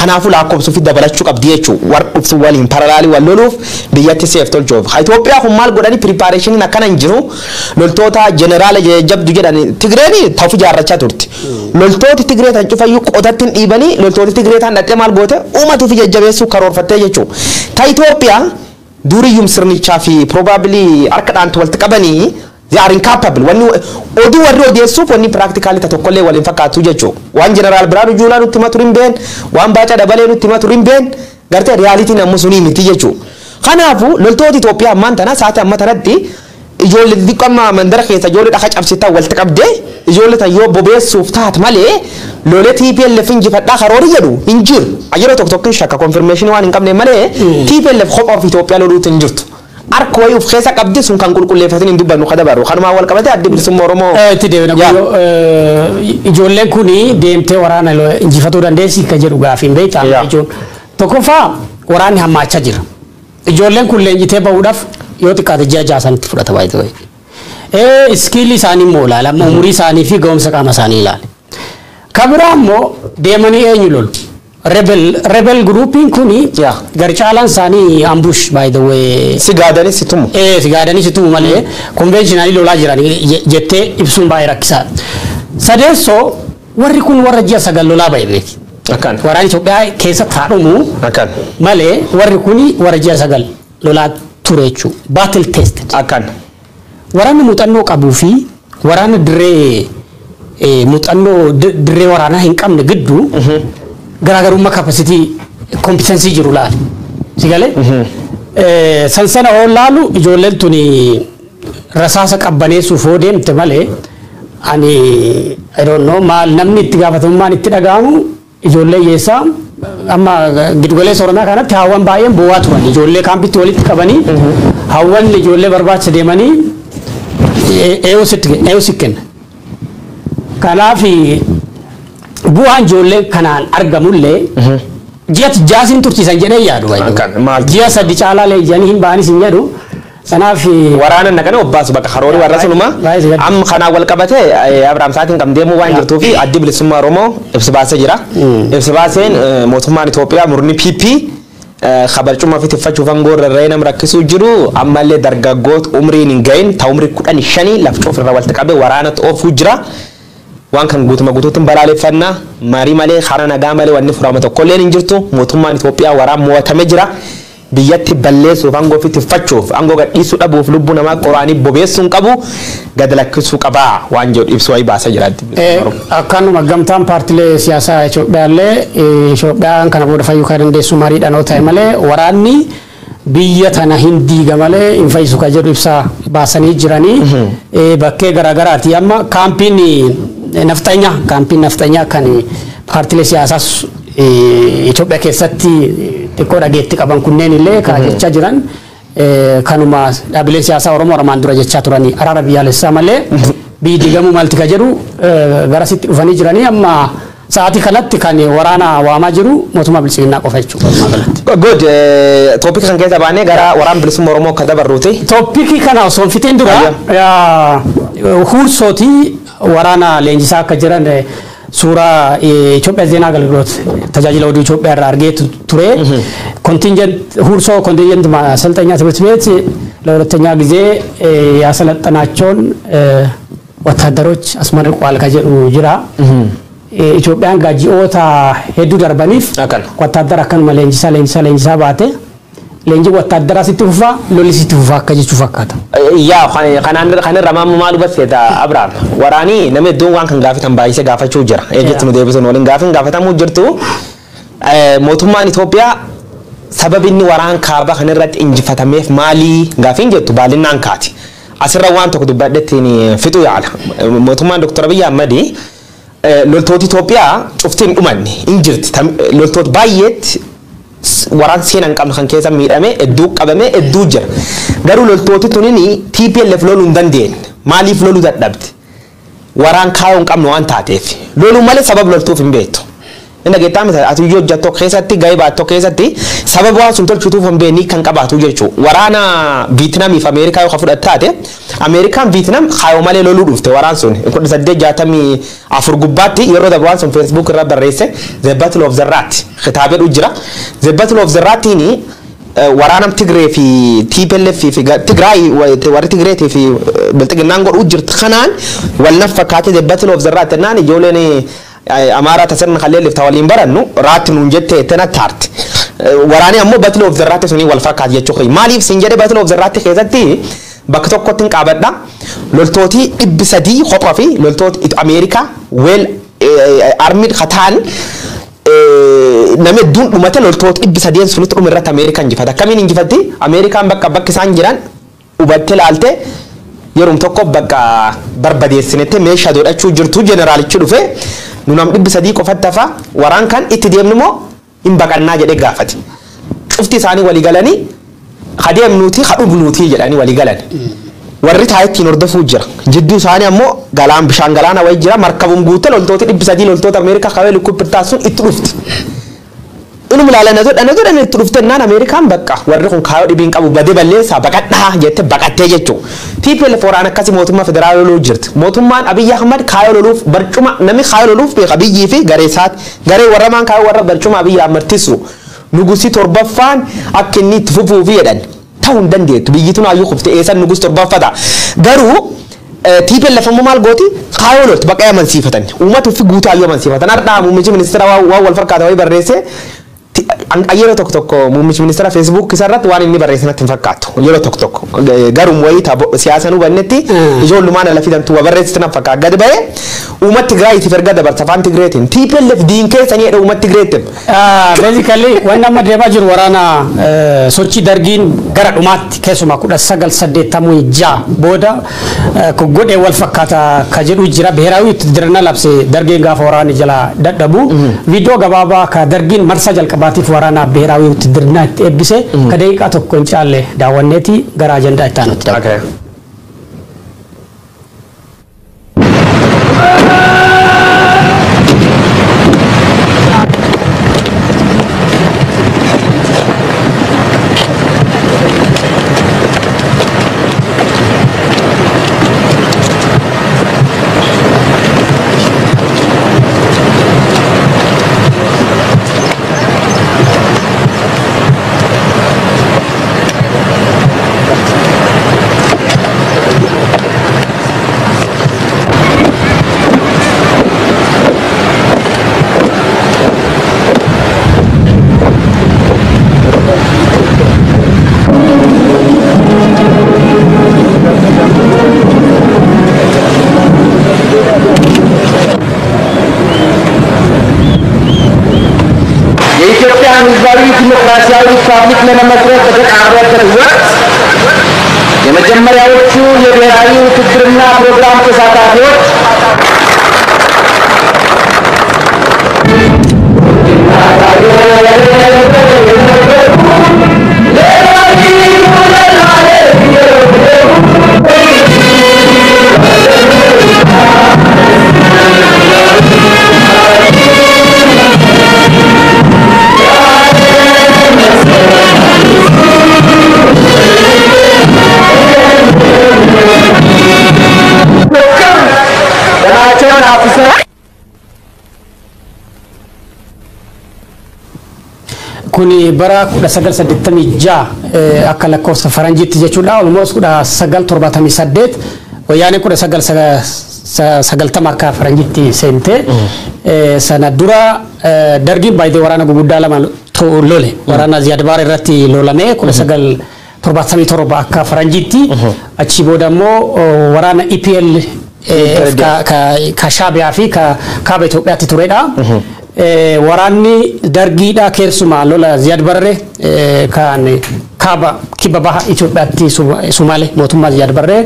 Kanaafuu lakkoofsi ofii dabalachuu qabdi jechuudha. Warra dhuftu waliin parallelii wal loluuf, biyyatti seef tolchuuf. Itoophiyaa kun maal godhani? Preparationiin akkana hin jiru. Loltoota jeneraala jabdu jedhan Tigreeni ta'uuf ijaarrachaa turte. Loltooti Tigree tan cufayyuu qotatti hin dhiibanii, loltooti Tigree tan dhaqxee maal goote? Uummata ofii jajjabeessuu karoorfattee jechuudha. Ta Itoophiyaa duriyyum sirnichaa fi probably harka dhaantu walitti qabanii They are incapable. Wanni oduu warri odeessuuf wanni practically tokkollee waliin fakkaatu jechuudha. Waan Jeneraal Biraanuu Juulaa nutti himatu hin been, waan Baacaa Dabalee nutti himatu hin been, gartee realityn ammoo sunii miti jechuudha. Kanaafuu loltoota Itoophiyaa ammaan tana sa'aatii amma tanatti ijoollee xixiqqoo amma mandara keessa ijoollee dhaka cabsitaa walitti qabdee ijoollee tan yoo bobeessuuf taate malee lolee TPLF injifadhaa karoori jedhu hin jiru. Yeroo tokko tokko shakka confirmation waan hin qabne malee TPLF kophaa of Itoophiyaa loluutu hin jirtu. Harka wayii of keessa qabdi sun kan qulqulleeffatin hin dubbannu ka dabaru. Kanumaan wal qabate Addi Bilisummaa Oromoo. Itti deebina guyyoo, ijoolleen kun deemtee waraana injifatuu dandeessi ka jedhu gaafii hin beektaa jechuun. Tokkoffaa, waraanni hammaachaa jira. Ijoolleen kun leenjitee bahuudhaaf yoo xiqqaate ji'a 6 sanitti fudhata baay'ee. Skillii isaanii immoo ilaala. Amma umurii isaanii fi ga'umsa qaama isaanii ilaala. Ka biraa immoo deemanii eenyu lolu? Rebel groupiin kuni gar caalaan isaanii ambush, by the way. Si gaadanis si tumu. Si gaadanii si tumu malee conventionally lolaa jiran jettee ibsuun baay'ee rakkisaadha. Sadeessoo, warri kun warra ji'a 9 lolaa bahe beeki. Waraana Itoophiyaa keessa taadhumu malee warri kun warra ji'a 9 lolaa ture jechuudha. Battle tested. Waraanni muuxannoo qabuu fi waraana dirree muuxannoo dirree waraanaa hin qabne gidduu garaagarummaa capacity, competency jiru laali. Si galee? Sansana hoo laalu ijoolleen tuni rasaasa qabbaneessuuf hoo deemte malee ani I don't know maal namni itti gaafatamummaan itti dhaga'amu. Ijoollee hiyyeessaa amma giddugaleessa Oromiyaa kanatti haawwan baay'een bu'aa turan, ijoollee kaampitti walitti qabanii haawwan ijoollee barbaacha deemanii eeyoo sitti kenna. Kanaaf bu'aan ijoollee kanaan argamullee ji'a jaasiin tursiisan jedhee yaadu. Akkan, maal? Ji'a 3 caalaa leenji'anii hin ba'anis hin jedhu. Kanaaf Waraana naqanii obbaasu bakka karoori warra sunuma. Baay'ee si gadda. Amma kanaan wal qabatee Abrahaam sa'aatiin kan deemuu waan jirtuu fi Addi Bilisummaa Oromoo ibsa baasee jira. Ibsa baaseen mootummaan Itoophiyaa murni PP kabarcuma fi tiffachuuf aangoo irra rarra'ee nama rakkisuu jiru ammallee dargaggoota umriin hin gahin ta umrii 15 lafcoof irra walitti qabee waraanatti oofuu jira. Waan kan guutuma guutuutti balaaleffannaa, marii malee, karaa nagaa malee wanni furama tokkolleen hin jirtu. Mootummaan Itoophiyaa waraan mo'atame jira. Biyyatti balleessuuf, aangoo fi tiffachuuf, aangoo gadhiisuu dhabuuf lubbuu namaa qoraanii bobeessuu hin qabu, gad lakkisuu qabaa waan jedhu ibsu wayii baasee jira. Akkanuma gamtaan paartilee siyaasaa Itoophiyaallee Itoophiyaan kana booda fayyuu kan dandeessu mariidhaan yoo ta'e malee waraanni biyya tana hin diiga malee hin fayyisu kan jedhu ibsa baasanii jiranii. Bakkee garaagaraati amma kaampiin nafxanyaa, kaampiin nafxanyaa kan paartilee siyaasaas Itoophiyaa keessatti xiqqoo dhageetti qaban kunneen illee kan jechaa jiran kanuma dhaabileen siyaasaa Oromoo armaan dura jechaa turanii, araara biyyaalessaa malee biyyi diigamuu maalti ka jedhu garasitti dhufanii jiranii. Amma sa'aatii kanatti kan waraana waamaa jiru mootummaa bilisiginnaa qofa jechuudha walumaa galatti. Good, topic kan keessa baanee gara waraan bilisummaa Oromoo akka dabarruuti. Topicii kana osoo hin fixin dura huursootii waraana leenjisaa akka jiran suuraa Itoophiyaa ዜና አገልግሎት tajaajila oduu Itoophiyaa irraa argee ture. Contingent ሁርሶ contingent ማሰልጠኛ ትምህርት ቤት ለሁለተኛ ጊዜ ያሰለጠናቸውን ወታደሮች አስመርቋል ka jedhu jira. Itoophiyaan ji'oota hedduu darbaniif wattaaddara akkanuma leenjisaa leenjisaa leenjisaa baate, leenjii wattaaddaraa sitti fufaa, lolli sitti fufaa akka jechuu fakkaata. Yaa, kanaan kanarra maal hubatteeta Abrahaam? Waraanii nama hedduun waan kan gaafatan baay'isee gaafachuu jira. Eeggetti nu deebisuun waliin gaafin gaafatamuu jirtu. Mootummaan Itoophiyaa sababi inni waraan kaaba kanarratti injifatameef maalii gaafiin jettu baay'inaan kaati. Asirra waan tokko dubbadhettiin fixuu yaala. Mootummaan Dr. Abiyyi Ahmad loltoota Itoophiyaa cuftii hin dhumanne hin jirti. Loltoota baay'eetti waraan seenaa hin qabne kan keessa miidhame hedduu qabame hedduu jira. Garuu loltooti tunin TPLF loluu hin dandeenye. Maaliif loluu dadhabde? Waraan kaayoo hin qabne waan taateef. Loluu malee sababa loltuuf hin beektu. Inni dhageettaa miti, ati iyyuu hojjettu keessatti gahee baattu keessatti sababa waan sun tolchituuf hin beekni kan qabaatu jechuudha. Waraana Vietnamii fi Ameerikaa yoo fudhatte taate, Ameerikaan Vietnam kaayoo malee loluu dhufte. Waraan sun 1864 gubbaatti yeroo darbe waan sun Facebook irra barreesse, The Battle of the Rat kitaabedhu jira. The Battle of the Ratiin waraanam Tigree fi TPLF fi Tigraay, warri Tigreetii fi Bilxiginnaan godhuu jirtu kanaan wal naf fakkaate. The Battle of the Rat jennaan ijoolleen Amaaraa tasirna kallee waliin barannu raatti nuun jette tana taarti. Waraanni ammoo Battle of the Rat sunii wal fakkaate jechuudha. Maaliif sin jedhe? Battle of the Rat keessatti Bakka tokkotti hin qaabadha. Loltooti 300 kophaa fi loltooti Ameerikaa well armed kataan namni hedduun dhumate loltoota 300 sunitti dhume irratti Ameerikaan injifate. Akkamiin injifatti? Ameerikaan bakka bakki isaan jiran hubattee laalte yeroo tokko bakka barbadeessinetti meeshaa godhachuu jirtu jeneraalichi dhufe nu nam 300 qofatti hafa waraan kan itti deemnu moo hin baqannaa jedhee gaafate. Cufti isaanii walii galanii hadeemnuuti hadhubnuuti jedhanii walii galan. Warri taa'ee ittiin hordofuu jira. Jidduu isaanii ammoo galaan bishaan galaana wayii jira markabuun guute loltooti 300 loltoota Ameerikaa qabee lukkuu sun itti dhufti. Inuma ilaalan godhan itti dhufte naan Ameerikaan bakka warri kun kaayoo dhibiin qabu badee balleessaa baqadhaa jettee baqattee jechuudha. TPLF waraana akkasii mootummaa federaalaa loluu jirti. Mootummaan Abiyyi Ahmad kaayoo loluuf barcuma namni kaayoo loluuf beeka Abiyyii fi garee isaati. Garee warra maan kaayoo warra barcuma Abiyyi Ahmad tisu. Nugusi torbaffaan akka inni itti fufuufi jedhan. Ta'uu hin dandeettu biyyi tun hayyuu kuftee eessan nugus torbaffata. Garuu TPLF ammoo maal gooti kaayoo lolti bakka amansiifatan. Uummata ofii guutuu hayyuu amansiifatan. Har'aa muummichi ministeera waan wal fakkaata wayii barreesse yeroo tokko tokko muummichi ministeera Facebook isarratti waan inni barreesse natti hin fakkaatu. Yeroo tokko tokko garuu wayii siyaasa nu hubannetti ijoollummaan ala fidantu waa barreessitu na fakkaata. Gadi ba'ee uummata Tigraayiitiif erga dabarsa afaan Tigreetiin TPLF diin keessanii jedhe uummata Tigreetiin. Basically wanni amma deemaa jiru waraana sochii dargiin gara dhumaatti keessumaa 1986 booda godhee wal fakkaata ka jedhu jira. Biheeraawii ውትድርና labse dargiin gaafa waraanni jala dadhabu viidiyoo gabaabaa ka dargiin marsaa jalqabaatiif waraana biheeraawii ውትድርና itti eebbise ka daqiiqaa tokko hin caalle daawwanneeti gara ajandaa itti aanutti darba. የኢትዮጵያ ሕዝባዊ ዲሞክራሲያዊ ሪፐብሊክ ለመመስረት በተቃረበበት ወቅት የመጀመሪያዎቹ የብሔራዊ ውትድርና ፕሮግራም ተሳታፊዎች Kuni bara 1986 akka lakkoofsa faranjiitti jechuudha. Almost 1978 wayyaanee 1990 akka faranjiitti seente. Sana dura dargiin baay'ee waraana guguddaa lama lole. Waraana Ziyaad Baar irratti lolame 1977 akka faranjiitti. Achi booda immoo waraana EPL ka Shaabiyaa fi ka kaaba Itoophiyaatti turedha. Waraanni dargiidha keessumaa lola Ziyaad Barre kan kaaba kibba baha Itoophiyaatti Sumaalee mootummaa Ziyaad Barre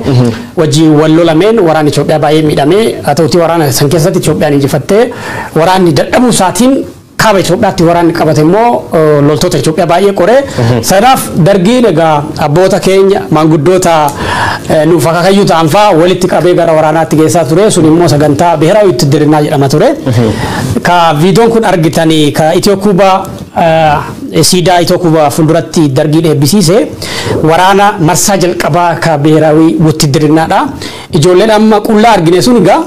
wajjin wal lolameen waraanni Itoophiyaa baay'ee miidhame. Haa ta'utii waraana san keessatti Itoophiyaan injifattee waraanni dadhabuu isaatiin kaaba Itoophiyaatti waraanni qabate immoo loltoota Itoophiyaa baay'ee qoree. Sanaaf dargiin egaa abboota keenya maanguddoota nuuf akaakayyuu ta'an fa'aa walitti qabee gara waraanaatti geessaa ture. Sun immoo sagantaa biheeraawii ውትድርና jedhama ture. Ka viidiyoon kun argitanii ka Itiyoo Kuubaa siidaa Itiyoo Kuubaa fuulduratti dargiin eebbisiise waraana marsaa jalqabaa ka biheeraawii ውትድርናadha. Ijoolleen amma qullaa argine sun egaa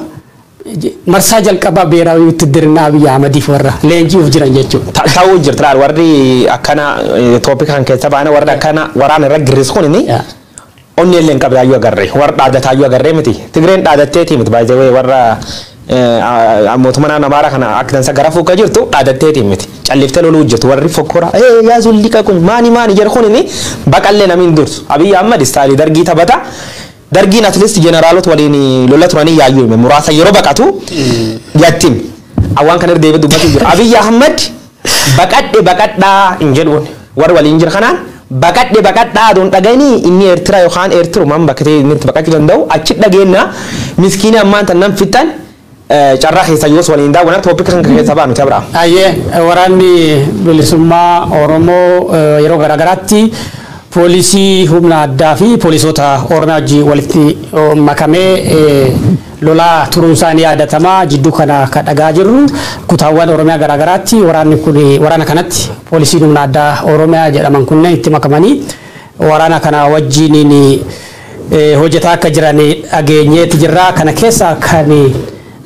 marsaa jalqabaa biheeraawii ውትድርና Abiyyi Ahmadiif warra leenji'uuf jiran jechuudha. Ta'uu jirti warri akkana toopikaan keessa baana warri akkana waraana irra girris kun inni onni illee hin qabdaayyuu agarree warra dhaadataayyuu agarree miti. Tigreen dhaadatteetii miti baay'ee warra Mootummaa naannoo Amaaraa kana akka dansa gara fuukaa jirtu dhaadatteetiin miti. Calliftee loluu hojjetu warri fokkora yaa zulliqa kun maani maani jedhu kun inni baqallee namni hin dursu. Abiyyi Ahmad istaayilii dargii taphata. Dargiin at least jeneraalota waliin lola turanii yaayyuu hime muraasa yeroo baqatu yattim. Awwaan kana irra deebi'ee dubbatu jira. Abiyyi Ahmad baqadhe baqadhaa hin jedhuun warri waliin jira kanaan baqadhe baqadhaa aduun dhaganii inni Eertiraa yookaan Eertirumaan bakka ta'e inni itti baqachuu danda'u achi dhageenna miskiina ammaan tan nan fixan carraa keessa yoos waliin daawwanna topic kan keessa baanu tabra. Ayyee, waraanni bilisummaa Oromoo yeroo garaagaraatti poolisii humna addaa fi poolisoota Oromiyaa wajjin walitti makamee lolaa turuun isaanii yaadatamaa. Jidduu kana kan dhagaa jirru kutaawwan Oromiyaa garaagaraatti waraanni kun waraana kanatti poolisiin humna addaa Oromiyaa jedhaman kunneen itti makamanii waraana kana wajjiniin hojjetaa akka jiran dhageenyeeti jirra. Kana keessa kan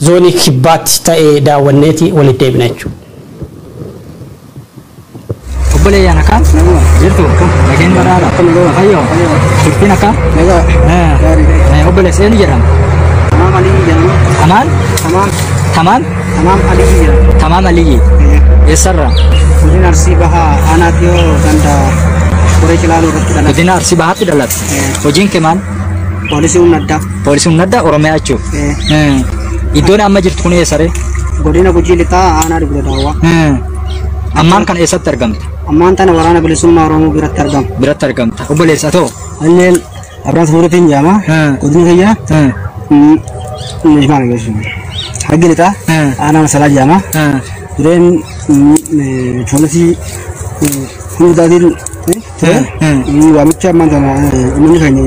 zoonii kibbaatti ta'e daawwanneeti walitti deebina jechuudha. Obboleeyyan, akkam jirtu? Nageen badhaadha? Fayyoo? Turtiin akkam? Obboleessa, eenyu jedhama? Tamaam Aliyyi jedhama. Amaan? Tamaam. Tamaam? Tamaam Aliyyi jedhama. Tamaam Aliyyi. Eessarraa? Godina Arsii Bahaa, aanaa Xiyoo, ganda Qoree Cilaaloo irratti dhalate. Godina Arsii Bahaatti dhalatte. Hojiin kee maal? Poolisii humna addaa. Poolisii humna addaa Oromiyaa jechuudha. Iddoon amma jirtu kun eessaree? Godina Gujii Lixaa, aanaa Dugda Daawwaa. Ammaan kana eessatti argamta? Ammaan tana waraana bilisummaa Oromoo biratti argama. Biratti argamta. Obboleessa too? Anneen Abrahaam Suuritiin jedhama. Godina kiyya maal Haggi Lixaa, aanaa Masalaa jedhama. Dureen poolisii humna addaatiin ture. Waamicha ammaan tana uummanni keenya,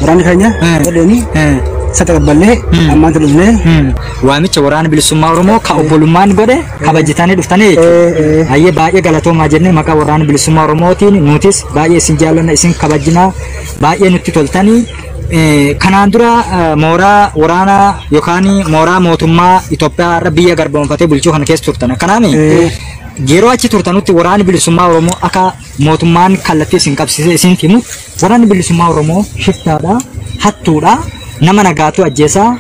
waraanni keenya godheeni isa taqabballee ammaan tana dhufnee. Waamicha waraana bilisummaa Oromoo ka obbolummaan godhe kabajatanii dhuftanii jechuudha. Hayyee, baay'ee galatoomaa jennee maqaa waraana bilisummaa Oromootiin nutis baay'ee isin jaallanna, isin kabajinaa, baay'ee nutti toltanii. Kanaan dura mooraa waraanaa yookaan mooraa mootummaa Itoophiyaa irra biyya garboomfatee bulchuu kana keessa turtan. Kanaani yeroo achi turtanutti waraanni bilisummaa Oromoo akka mootummaan kallattii isin qabsiisee isin himu waraanni bilisummaa Oromoo shiftaadha, hattuudha, nama nagaatu ajjeesaa,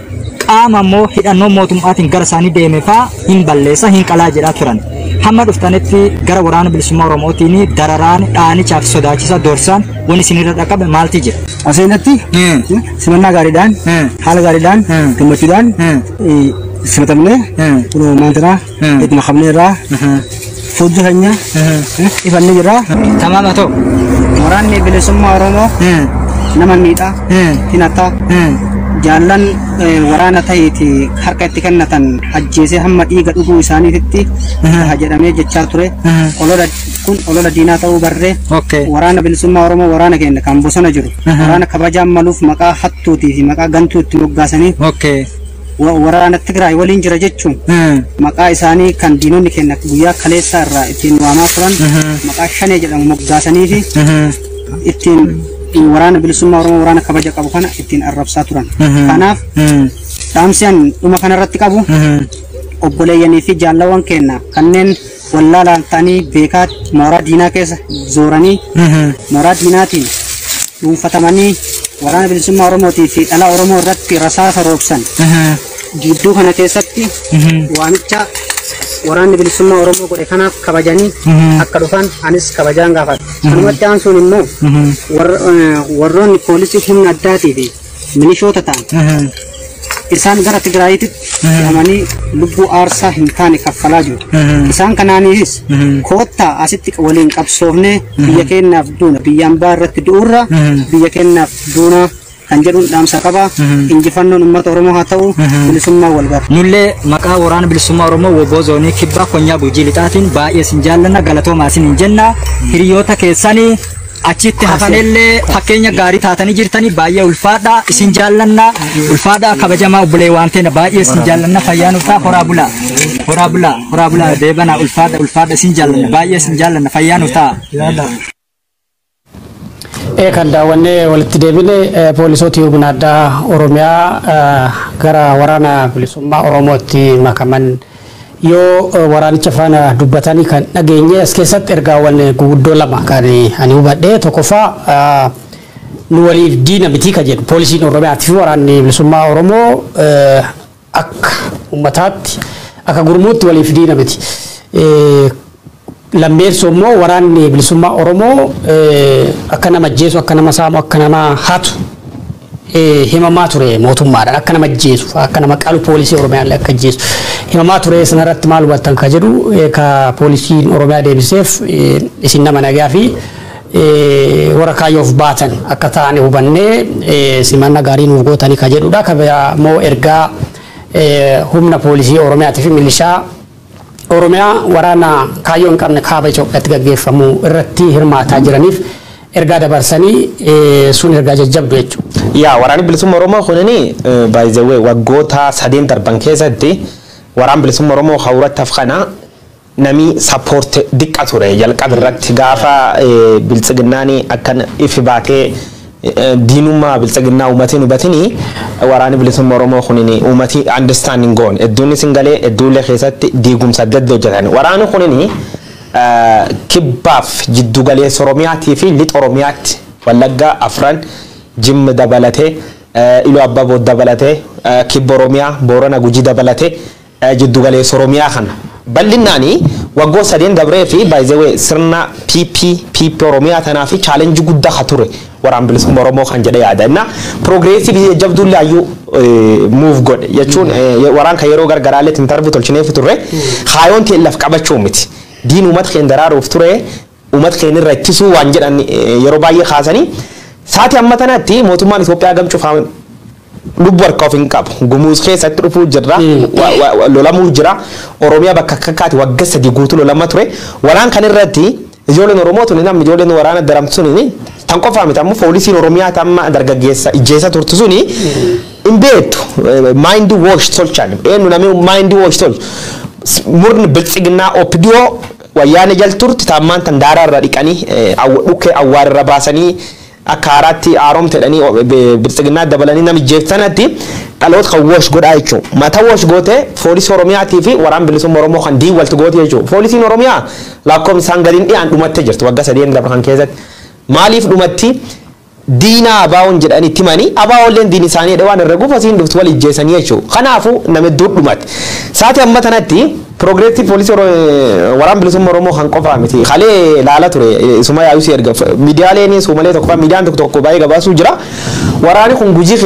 qaama immoo hidhannoo mootummaatiin gara isaanii deeme faa hin balleessa, hin qalaa jedhaa turan. Hamma dhuftanitti gara waraana bilisummaa Oromootiin dararaan, dhaanichaaf sodaachisa, doorsaan wanni isinirra dhaqqabe maalti jira? Aseenatti simannaa gaariidhaan, haala gaariidhaan, gammachuudhaan simatamnee kunoo maantanaa itti makamnee irraa fuuldura keenya ifannee jirra. Tamaama ta'u. Waraanni bilisummaa Oromoo nama miidhaa, hinataa, jaallan waraana ta'eeti harka itti kennatan ajjeesee hamma dhiiga dhuguu isaaniititti taha jedhamee jechaa ture. Olola kun olola diinaa ta'uu barree waraana bilisummaa Oromoo, waraana keenya kan bosona jiru, waraana kabajaan maluuf maqaa hattuutii fi maqaa gantuu itti moggaasanii waraana Tigraay waliin jira jechuun maqaa isaanii kan diinonni keenya guyyaa kaleessaa irraa ittiin waamaa turan maqaa Shanee jedhamu moggaasanii fi ittiin waraana bilisummaa Oromoo, waraana kabaja qabu kana ittiin arrabsaa turan. Kanaaf dhaamsi ani dhuma kanarratti qabu, obboleeyyanii fi jaallawwan keenya kanneen wallaalaan ta'anii beekaa mooraa diinaa keessa zooranii mooraa diinaatiin dhuunfatamanii waraana bilisummaa Oromootii fi dhala Oromoo irratti rasaasa roobsan, gidduu kana keessatti waamicha waraanni bilisummaa Oromoo godhe kanaaf kabajanii akka dhufan anis kabajaan gaafadha. Kanumatti aansuun immoo warroonni poolisii humna addaatii fi milishoota ta'an isaan gara Tigraayitti fe'amanii lubbuu aarsaa hin taane kaffalaa jiru. Isaan kanaanis koottaa asitti waliin qabsoofnee biyya keenyaaf duuna, biyya ambaa irratti du'urra biyya keenyaaf duuna kan jedhuun dhaamsa qaba. Injifannoon uummata Oromoo haa ta'u, bilisummaa wal bara. Nullee maqaa waraana bilisummaa Oromoo WBO zoonii kibbaa konyaa Gujii Lixaatiin baay'ee isin jaallanna, galatoomaa isin hin jenna. Hiriyoota keessanii achitti hafanillee fakkeenya gaarii taatanii jirtanii, baay'ee ulfaadha, isin jaallanna, ulfaadha, kabajamaa obbolee waan ta'e, baay'ee isin jaallanna, fayyaa nuuf ta'a, horaa bulaa, horaa bulaa, horaa bulaa, deebanaa, ulfaadha, ulfaadha, isin jaallanna, baay'ee isin jaallanna, fayyaa nuuf ta'a. Kan daawwannee walitti deebine poolisoota humna addaa Oromiyaa gara waraana bilisummaa Oromootti makaman yoo waraanicha faana dubbatanii kan dhageenye. As keessatti ergaawwan guguddoo lama kan ani hubadhe. Tokkoffaa, nu waliif diina mitii kan jedhu, poolisiin Oromiyaatii fi waraanni bilisummaa Oromoo akka uummataatti akka gurmuutti waliif diina miti. Lammeessoo immoo waraanni bilisummaa Oromoo akka nama ajjeesu, akka nama saamu, akka nama hatu himamaa ture mootummaadhaan, akka nama ajjeesu, akka nama qalu, poolisii Oromiyaallee akka ajjeesu himamaa ture. Sanarratti maal hubattan ka jedhu ka poolisiin Oromiyaa deebiseef, isin nama nagaa fi warra kaayyoof baatan akka ta'an hubannee simannaa gaarii nuuf gootanii ka jedhudha. Ka biraa immoo ergaa humna poolisii Oromiyaatii fi milishaa Oromiyaa waraana kaayyoo hin qabne kaaba Itoophiyaatti gaggeeffamu irratti hirmaataa jiraniif ergaa dabarsanii sun ergaa jajjabdu jechuudha. Yaa, waraanni bilisummaa Oromoo kunini, by the way, waggoota 3 darban keessatti waraan bilisummaa Oromoo hawuratti hafkana nami support diqqa ture. Jalqaba irratti gaafa biltsiginnaani akkan ifi baatee diinummaa biltsiginnaa uummatiin hubatini, waraanni bilisummaa Oromoo kunini uummatii understanding goon hedduun isin galee hedduullee keessatti diigumsa adda adda hojjetan. Waraanni kunini kibbaaf jiddu galeessa Oromiyaatii fi lixa Oromiyaatti, Wallaggaa afran, Jimma dabalatee, Iluu Abbaa dabalatee, kibba Oromiyaa, Boorana, Gujii dabalatee, jiddu galeessa Oromiyaa kana bal'innaanii waggoota 3 dabree fi, by the way, sirna PP Oromiyaa tanaa fi challenge guddaa ka ture waraan bilisummaa Oromoo kan jedhe yaada. Inna progressive jabduullee hayyuu move godhe jechuun waraan kan yeroo gargaraallee interview tolchineef turre, haayoon ta'e laf qabachuu miti. Diin uummata keenya daraaruuf ture, uummata keenya irra ittisuu waan jedhan yeroo baay'ee kaasanii, saati amma tanatti mootummaan Itoophiyaa gamcuuf lubbu harka of hin qabu. Gumuuz keessatti dhufuu jirra. Lolamuu jira. Oromiyaa bakka akka kaati waggaa 3 guutuu lolama ture. Waraan kan irratti ijoolleen Oromoo tuni, namni ijoolleen waraana daramtu suni tan qofaa miti, ammoo poolisiin Oromiyaa tamma dargaggeessa ijjeessa turtu suni hin beektu. Mind wash tolchan. Eenyu namni mind wash tolchu? Murni biltsiginnaa OPDO wayyaane jal turti taammaan tan daaraa irra dhiqanii dhukkee awwaara irra baasanii akka haaraatti haaromte jedhanii biltsiginnaa dabalanii nama ijjeefsanatti dhaloota kan wash godhaa jechuudha. Mata wash goote poolisii Oromiyaatii fi waraan bilisummaa Oromoo kan diin walti goote jechuudha. Poolisiin Oromiyaa lakkoofsi isaan gadiin dhiyaan dhumattee jirti waggaa 3 darban kan keessatti. Maaliif dhumatti? Diina abaa'oon jedhanii itti himanii, abaa'oolleen diin isaanii jedhee waan herreguuf asiin dhuftu wal ijjeessanii jechuudha. Kanaafuu nama hedduu dhumate. Sa'aatii amma tanatti progressive poolisii waraan bilisummaa Oromoo kan qofaa miti. Kalee laala ture isuma yaa'u si erga miidiyaaleen suumalee tokko, miidiyaan tokko tokko baay'ee gabaasuu jira. Waraanni kun Gujii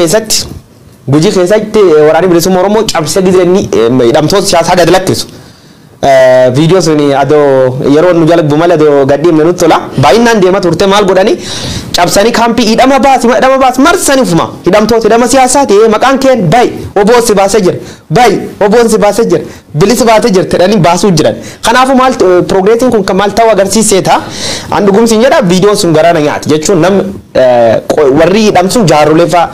keessatti waraanni bilisummaa Oromoo cabsee gizeenni hidhamtoota siyaasaa gad lakkisu. Viidiyoo sun adoo yeroo nu jala malee adoo gadhiifne nutti tola. Baay'inaan deema turte. Maal godhani? Cabsanii kaampii hidhama baasi, hidhama baasi marsanii ufuma hidhamtoota hidhama siyaasaa ta'ee, maqaan keen bayi, oboon si baasee jira, bayi, oboon si baasee jira, bilisi baasee jira jedhanii baasuu jiran. Kanaafuu maal progressiin kun maal ta'uu agarsiiseeta? An dhugumsi jedha, viidiyoon sun garaa na nyaati jechuun nam warri hidhamsuun jaarrolee fa'a,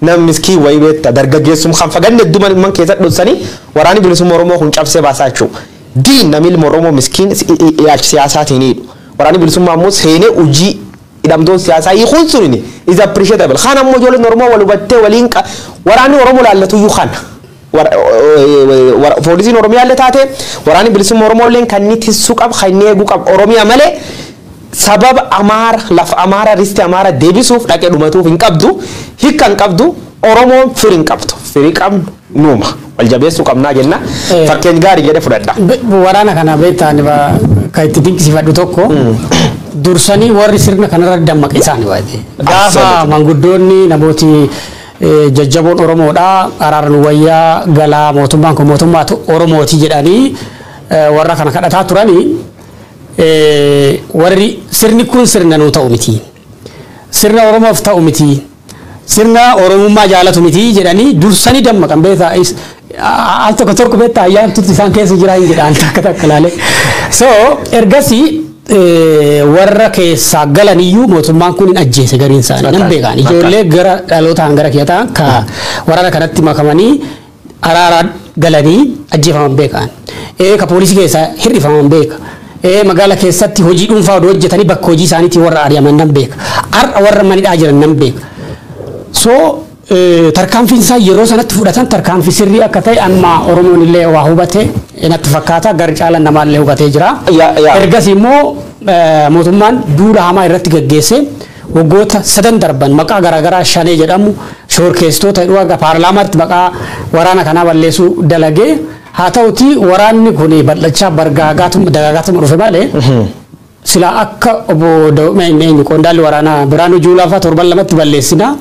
nam miskii wayii beekta, dargaggeessum kan faganne hedduu man keessatti dhoksanii waraanni bilisummaa Oromoo kun cabsee baasaa jechuudha. Diin namni ilma Oromoo miskiin ilaalcha siyaasaatiin hidhu. Waraanni bilisummaa immoo seenee hojii hidhamtoota siyaasaa hiikuun sun is appreciable. Kan ammoo ijoolleen Oromoo wal hubattee waliin waraanni Oromoo laallatu iyyuu kana. Poolisiin Oromiyaa illee taate, waraanni bilisummaa Oromoo illee kan inni tissuu qabu, kan inni eeguu qabu Oromiyaa malee sababa Amaara, lafa Amaara, risti Amaara deebisuuf dhaqee dhumatuuf hin qabdu, hiikka hin qabdu. Oromoon firii hin qabdu, firii qabnu nuuma wal jabeessuu qabnaa jenna, fakkeenya gaarii jedhee fudhadha. Waraana kana beektaan kan itti dinqisiifadhu tokko, dursanii warri sirna kanarra dammaqe isaani baay'ee. Gaafa manguddoonni, namooti jajjaboon Oromoodhaa, araara nu wayyaa galaa, mootummaan kun mootummaa Oromooti jedhanii warra kana kadhataa turanii, warri sirni kun sirna nuu ta'u miti. Sirna Oromoof ta'u miti. Sirna Oromummaa jaalatu miti jedhanii dursanii dammaqan beektaa. Al tokko tokko beektaa ayyaantutti isaan keessa jira hin jedhaan takka takka ilaalee. So ergasii warra keessaa galan iyyuu mootummaan kun hin ajjeese gariin isaanii nan beekan. Ijoollee gara dhalootaan gara kiyya ta'an ka waraana kanatti makamanii araara galanii ajjeefaman beekan. Ka poolisii keessaa hir'ifaman beeka. Magaala keessatti hojii dhuunfaa odoo hojjetanii bakka hojii isaaniitii warra ari'aman nan beeka. Har'a warra manidhaa jiran nan beeka. So tarkaanfiin isaa yeroo sanatti fudhatan tarkaanfii sirrii akka ta'e amma Oromoon illee waa hubate natti fakkaata, gara caalaan namaallee hubatee jira. Ergasii immoo mootummaan duula hamaa irratti gaggeesse. Waggoota sadan darban maqaa garaagaraa Shanee jedhamu shoorkeessitoota hidhuu paarlaamaatti maqaa waraana kanaa balleessuu dalagee haa ta'uti waraanni kun bal'achaa bargaagaatuma dagaagaatuma dhufe malee sila akka obbo Eenyu qondaalli waraanaa Biraanuu Juulaa fa'aa torban lamatti balleessina.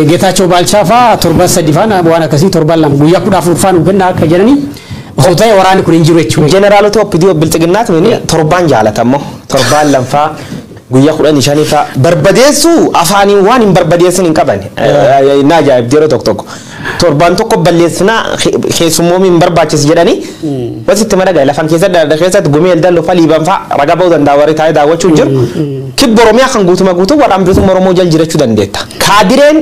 Geetaachoo Baalchaa fa'aa torban 3 fa'aa waan akkasii torban 2 guyyaa 14 fa'aa nu kenna akka jedhanii osoo ta'e waraanni kun hin jiru jechuudha. Jeneraalota OPDO Bilxiginnaati torbaan jaalatammoo torbaan lamfaa guyyaa 15 fa'aa barbadeessuu afaaniin waan hin barbadeessin hin qaban. Na ajaa'ibdi yeroo tokko tokko. Torbaan tokko balleessinaa keessummoomii hin barbaachisu jedhanii wasitti madagaa lafan keessatti keessatti gumii eldalloo fa'aa liiban fa'aa raga ba'uu danda'a warri taa'ee daawwachuu hin jiru. Kibba Oromiyaa kan guutuma guutuu warraan bilisummaa Oromoo jala jiraachuu dandeetta. Kaadireen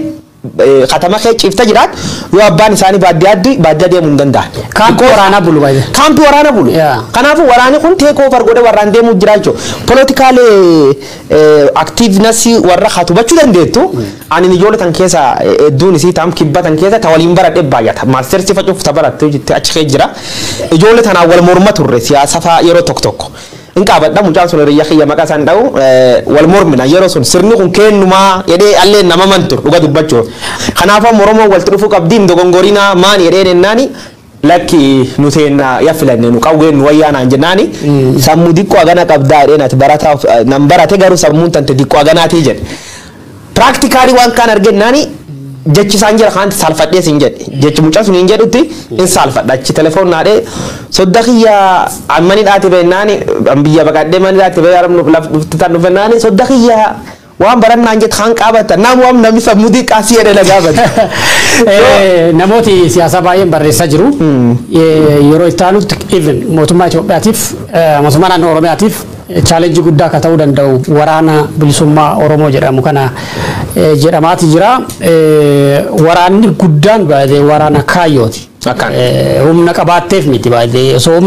katama kee ciifta jiraat yoo abbaan isaanii baadiyyaa deemuu hin danda'an. Kaampii waraanaa bulu baay'ee. Kaampii waraanaa bulu. Kanaafuu waraanni kun take over godhee warraan deemuu jira jechuudha. Political activeness warra hubachuu dandeettu. Ani ijoollee tan keessa hedduun isii tam kibba tan keessa ta waliin baradhee baay'ata. Mastersi facuuf ta baratte achi kee jira. Ijoollee tanaan wal morma turre siyaasa fa'aa yeroo tokko tokko. In qaabadha mucaan sun hiriyyaa kiyya maqaa isaan dha'u wal mormina yeroo sun sirni kun kennumaa jedhee allee nama mantu dhuga dubbachuuf. Kanaafuu Oromoo walitti dhufuu qabdi hin dogongorinaa maani jedhee nennaani lakki nu teenna yaa filanne nu qawween nu wayyaa naan jennaani sammuu diqqoo hagana qabdaa jedhee nati barataa nan barate garuu sammuun tante diqqoo haganaatii jedhe. Practically waan kaan argennaani jechi isaan jira kaanti saalfadhee siin jedhe jechi mucaa sun hin jedhutti hin saalfadha achi telefoon naadhee sodda kiyya mani dhaati beennaani biyya baqadhee mani dhaati bee yaram laf dhufti tan dhufennaani sodda kiyya waan barannaan jette kaan qaabata nam waan namni sammuu diqqaa si jedhe na gaafata. Namooti siyaasaa baay'een barreessaa jiru. Yeroo itti aanutti even mootummaa Itoophiyaatiif mootummaa naannoo Oromiyaatiif challenge guddaa akka ta'uu danda'u waraana bilisummaa Oromoo jedhamu kana jedhamaati jira. Waraanni guddaan baay'ee waraana kaayyooti. Humna qabaatteef miti baay'ee osoo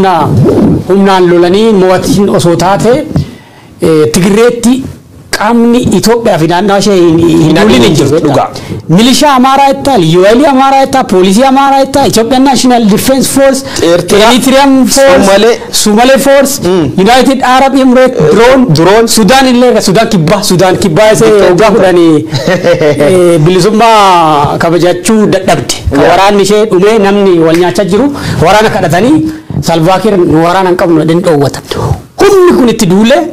humnaan lolanii mo'atiin osoo taate Tigreetti qaamni Itoophiyaa fi naannoo ishee hin duulin hin jiru. Milishaa Amaaraa jettaa, Liyyuu Amaaraa jettaa, Poolisii Amaaraa jettaa, Ethiopian National Defense Force, Eritrean Force, Somali Force, United Arab Emirates, Drone, Sudan illee Sudan kibbaa isee waggaa 10 bilisummaa kabajachuu dadhabde. Waraanni ishee dhumee namni wal nyaachaa jiru waraana kadhatanii Salvaakiir waraana hin qabnu jedhanii dhoowwatan. Humni kun itti duulee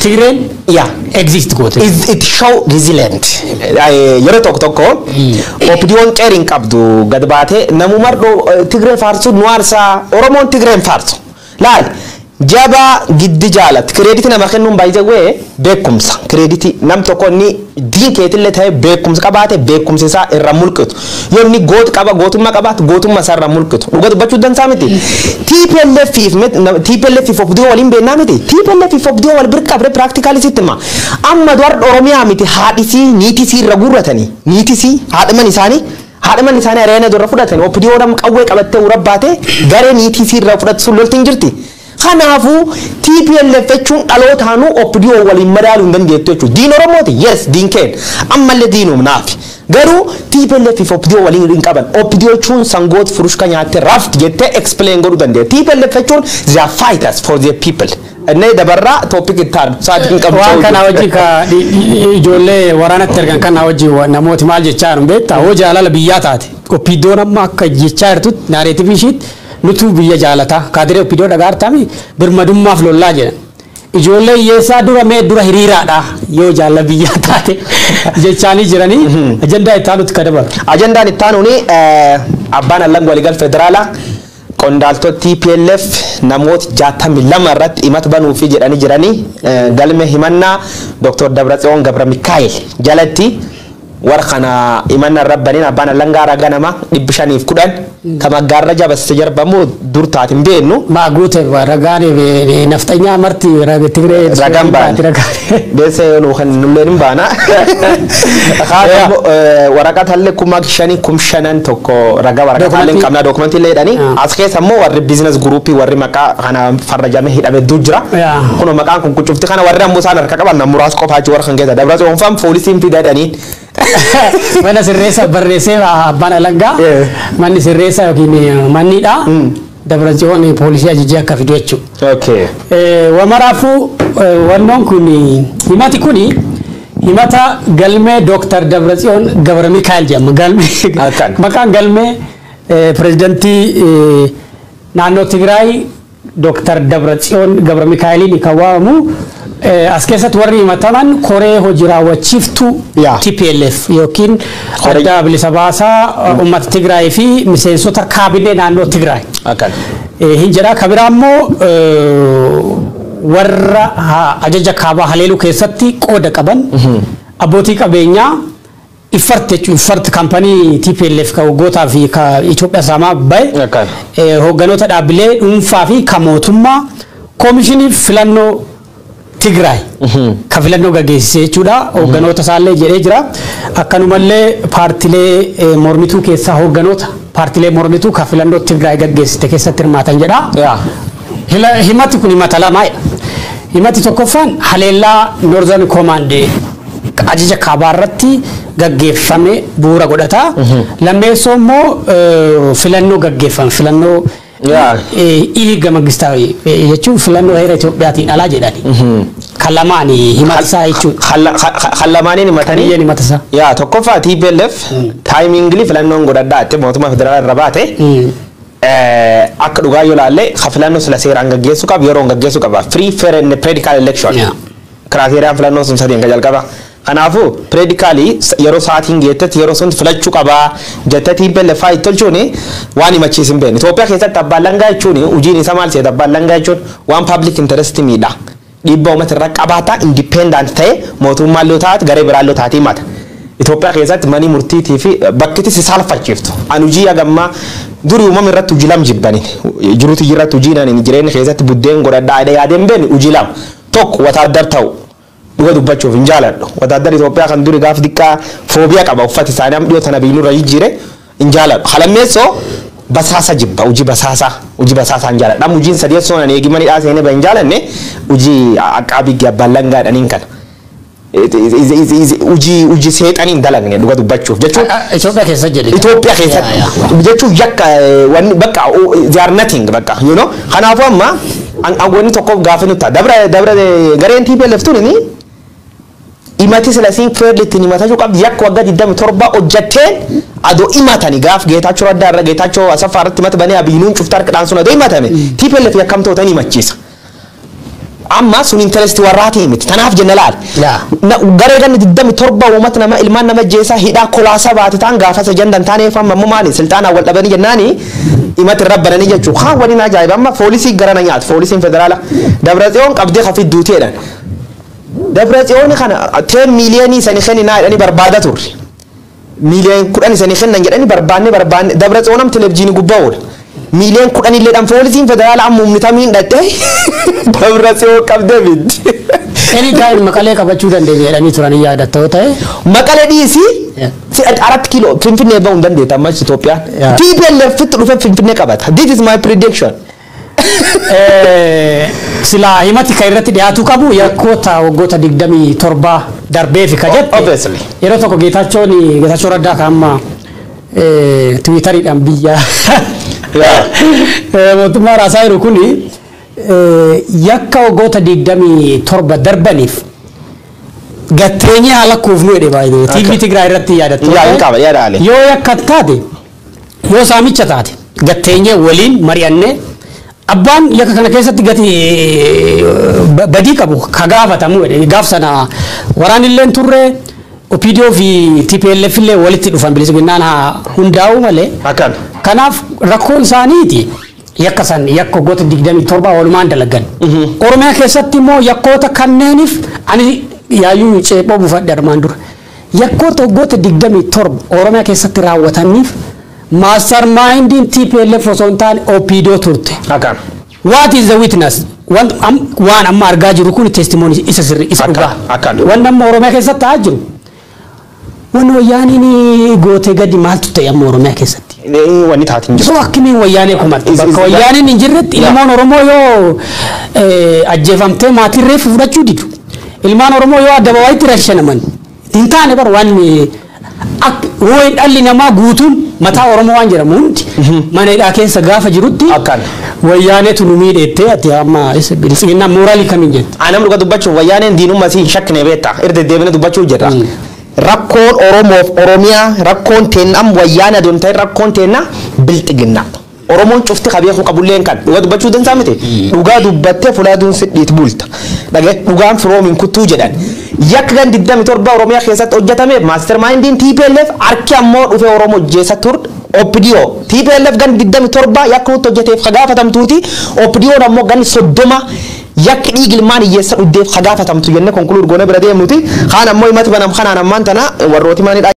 Tigreen exist goote. It show resilient. Yeroo tokko tokko OPDO'n qeeriin qabdu gad baatee namuma Tigree faarsu nu aarsaa Oromoon Tigreen faarsu. Laal jabaa giddi jaalatti credit nama kennuun baay'ee beekumsa credit nam tokko inni diin keetillee ta'e beekumsa qabaate beekumsa isaa irra mulqitu yoo inni goota qaba gootummaa qabaate gootummaa isaa irra mulqitu dhuga dubbachuu dansaa miti TPLF fi OPDO waliin beennaa miti TPLF fi OPDO wal bira qabre practically sitti hima amma duwar Oromiyaa miti haadhisii niitisii irra guurratanii niitisii haadhaman isaanii haadhaman isaanii areena dura fudhatanii OPDO dham qawwee qabattee urabbaate garee niitisii irra fudhatu sun loltiin jirti. Kanaafuu TPLF jechuun dhalootaanuu OPDO waliin madaaluu hin dandeettu jechuudha. Diin Oromooti? Yes, diin keenya. Ammallee diinum naafi. Garuu TPLF fi OPDO waliin hin qaban. OPDO jechuun sangoota furushka nyaattee raft jettee explain godhuu dandeetta. TPLF jechuun they are fighters for their people. Inni dabarraa topic itti aanu sa'aatii hin qabdu. Waan kana wajjin ka ijoollee waraanatti ergan kana wajjin namooti maal jechaa jiru beektaa? Hoo jaalala biyyaa taate. OPDO'n amma akka jechaa jirtutti narrative ishiitti nutu biyya jaalataa kaadiree OPDO dhagaartami birmadummaaf lollaa jedhan. Ijoollee hiyyeessaa dura mee dura hiriiraadha yoo jaalala biyyaa taate jechaanii jiranii ajandaa itti aanutti ka dabalu. Ajandaan itti aanuuni abbaan alangaa waliigal federaalaa qondaaltota TPLF namoota 62 irratti himata banuufi jedhanii jiranii galme himannaa Dr. Dabratsiyoon Gabra Mikaa'el jalatti warra kana himannaa irra baniin abbaan alangaa ragaa nama 510 ka maggaarra jabasse jarbamu dur taate hin beeknu. Maa guute ragaan nafxanyaa marti Tigree ragaan baana. Beese nu kan nulleen hin baana. Waraqaa illee 5,000 5,000 tokko ragaa waraqaa illee hin qabna dookumentii illee jedhanii as keessa immoo warri business groupii warri maqaa kana farrajamee hidhame hedduu jira. Kunoo maqaan kun qucufti kana warri ammoo isaan harka qaban muraasa qofaa jechuudha warra kan keessa dabra tsoonfaan poolisiin fida jedhanii. Mana sirreessa barreessee abbaan alangaa manni sirreessa yookiin mannidha. Dabra tsiyoon poolisii ajajee akka fidu jechuudha. Wamaraafuu wannoon kun himati kuni Himata galmee Dooktar Dabratsiyoon Gabra Mikaa'el jedhama. Galmee maqaan galmee pirezidantii naannoo Tigraay Dooktar Dabratsiyoon Gabra Mikaa'eliin kan waamamu. As keessatti warri himataman koree hojii raawwachiiftuu TPLF yookiin adda bilisa baasaa uummata Tigraay fi miseensota kaabinee naannoo Tigraay. Hin jedha. Kan biraa immoo warra ajaja kaabaa haleeluu keessatti qooda qaban abbootii qabeenyaa Iffart jechuun Iffart kaampanii TPLF ka waggootaa fi ka Itoophiyaa saamaa bahe, hoogganoota dhaabbilee dhuunfaa fi ka mootummaa, koomishinii filannoo Tigraay ka filannoo gaggeessise jechuudha. Hoogganoota isaallee jedhee jira. Akkanumallee paartilee mormituu keessaa hoogganoota paartilee mormituu ka filannoo Tigraay gaggeessite keessatti hirmaatan jedha. Himati kun himata lamaadha. Himati tokkoffaan haleellaa Northern Command ajaja kaabaa irratti gaggeeffame bu'uura godhata. Lammeessoo immoo filannoo gaggeeffame, filannoo dhiiga mangistaawii jechuun filannoo heera Itoophiyaatiin alaa jedhani. Kan lamaani himata isaa jechuudha. Kan lamaaniin himatanii. Biyyeen himata isaa. Yaa, tokkoffaa TPLF timingly filannoon godhadhaa jettee mootummaa federaalaa irra baate. Akka dhugaa yoo laalle, ka filannoo sila seeraan gaggeessuu qaba, yeroon gaggeessuu qaba. Free, fair and practical election. Criteriaan filannoo sun sadiin ka jalqaba. Kanaafuu practically yeroo sa'aatiin geettetti yeroo sun filachuu qabaa jettee TPLF faa tolchuun waan himachiis hin beekne. Itoophiyaa keessatti abbaan langaa jechuun hojiin isaa maal seeta? Abbaan langaa jechuun waan public interest miidha. Dhiibbaa uummata irra qabaata, independent ta'e mootummaan loo taate garee biraan loo taate himata. Itoophiyaa keessatti manii murtiitii fi bakkitti si saalfachiiftu. Ani hojii hagammaa duri uumama irratti hojii lam jibbani. Jiruuti irratti hojii nani jireenya keessatti buddeen godhadhaa yaadeen beekne hojii lama. Tokko wataaddar ta'u. Dhuga dubbachuuf hin jaaladhu. Wataaddar Itoophiyaa kan duri gaaf xiqqaa phobia qaba, uffati isaanii amma dhiyoo tana biinurra jijjiire hin jaaladhu. Halammeessoo basaasa jibba, hojii basaasaa, hojii basaasaa hin jaaladhu. Amma hojiin sadeessoo nan eegimanii seenee ba hin jaalanne hojii aqaabii abbaan langaadhaniin kana. Hojii seexanii hin dalagne dhuga dubbachuuf jechuun. Itoophiyaa keessa jedhe. Itoophiyaa keessatti jechuun yakka wanni bakka they are nothing bakka. Kanaafuu amma wanni tokkoof gaafa nuti ta'a dabra dabra gareen TPLF tuni himati sila siin fairly ittiin himatachuu qabdi. Yakka waggaa 27 hojjetteen adoo himatani gaaf Geetaachoo Raddaa irra Geetaachoo Asaffaa irratti himata banee Abiyyiinuun cuftaa harka dhaansuun adoo himatame TPLF yakkamtoota ni himachiisa. Amma sun interest warraatii miti. Tanaaf jenna laal. Garee ganni 27 uummata nama ilmaan nama jeesaa hidhaa kolaasaa baate ta'an gaafasa jandan taaneef amma immoo maali silxaanaan wal dhabanii jennaani himati irra bananii jechuu. Haa, waliin ajaa'iba, amma poolisii gara na nyaatu, poolisiin federaala Dabratsiyoon qabdee hafii duuteedhaan. Dabratsiyoon kana 10 miiliyoonii sani kenninaa jedhanii barbaada turre. Miiliyoon 10 isanii kennan jedhanii barbaanne barbaanne, Dabratsiyoon am televijiinii gubbaa oola. Miiliyoon 10 illee dhaan poolisiin federaala amma humni tamiin dhattee Dabratsiyoon qabdee fiddi. Anytime Maqalee qabachuu dandeenya jedhanii turanii yaadattoo ta'e. Maqalee dhiisii 4 kiiloo Finfinnee bahuu hin dandeetta ammas Itoophiyaan. TPLF fitti dhufee Finfinnee qabata. This is my prediction. Silaa himati kan irratti dhiyaatu qabu yakkoota waggoota 27 darbeefi ka jette. Obviously. Yeroo tokko Geetaachoon, Geetaachoo Raddaa kan amma Tiwiitariidhaan biyya mootummaa raasaa jiru kuni, yakka waggoota 27 darbaniif gatteenyee haala kuufnu jedhe baay'ee. TV Tigraay irratti yaadattu. Yaa, hin qaba, yaada ale. Yoo yakka taate, yoo saamicha taate, gatteenyee waliin mari'annee abbaan yakka kana keessatti gati badii qabu ka gaafatamu jedhe. Gaaf sana waraanillee turre, OPDO fi TPLF illee walitti dhufan bilisummaan haa hundaa'u malee. Akkan. Kanaaf rakkoon isaaniiti yakka san, yakka waggoota 27 walumaan dalagan. Oromiyaa keessatti immoo yakkoota kanneeniif ani yaayyuu ceephoo buufadhe armaan dura. Yakkoota waggoota 27 Oromiyaa keessatti raawwataniif mastermindiin TPLF osoo hin taane OPDO turte. Akkan. What is the witness? Waan amma argaa jiru kun testimony isa sirri isa dhugaa. Akkan. Wanni amma Oromiyaa keessatti ta'aa jiru. Wanni wayyaaniin gootee gadi maaltu ta'e amma Oromiyaa keessatti? Wanni taatiin jiru. So akkamiin wayyaanee kumatte? Bakka wayyaaniin hin jirretti ilmoon Oromoo yoo ajjeefamtee maatiin reeffa fudhachuu didu. Ilmaan Oromoo yoo addababaayitti rashanaman hin taane bar waan Wayin dhalli namaa guutuun mataa Oromoo waan jedhamu hundi mana hidhaa keessa gaafa jirutti Akkaan. Wayyaaneetu nu miidheettee ati amma bilisiginnaa mooraalii kamiin jette? Anam dhuga dubbachuuf wayyaaneen diinummaa si hin shakkine beekta. Irra deddeebine dubbachuu jirra. Rakkoon Oromoof Oromiyaa rakkoon teenna amma wayyaane aduun ta'e rakkoon teenna bilxiginna. Oromoon cufti qabeekuu qabulleen kan dhuga dubbachuu dansaa miti. Dhugaa dubbattee fulaaduun sidhiit bulta. Dhagee dhugaan firoomin kuttuu jedhan. Yakka gan 27 Oromiyaa keessatti hojjetame mastermindiin TPLF harki ammoo dhufee Oromoo jeessa tur OPDO. TPLF gan 27 yakka nutti hojjeteef kagaafatamtuuti. OPDO ammoo gan 30 yakki dhiigilmaan hiyyeessa dhuddeef kagaafatamtu jennee conclude goone bira deemnuti. Kaan ammoo himati banam kanaan ammaan tana warrooti maanidha.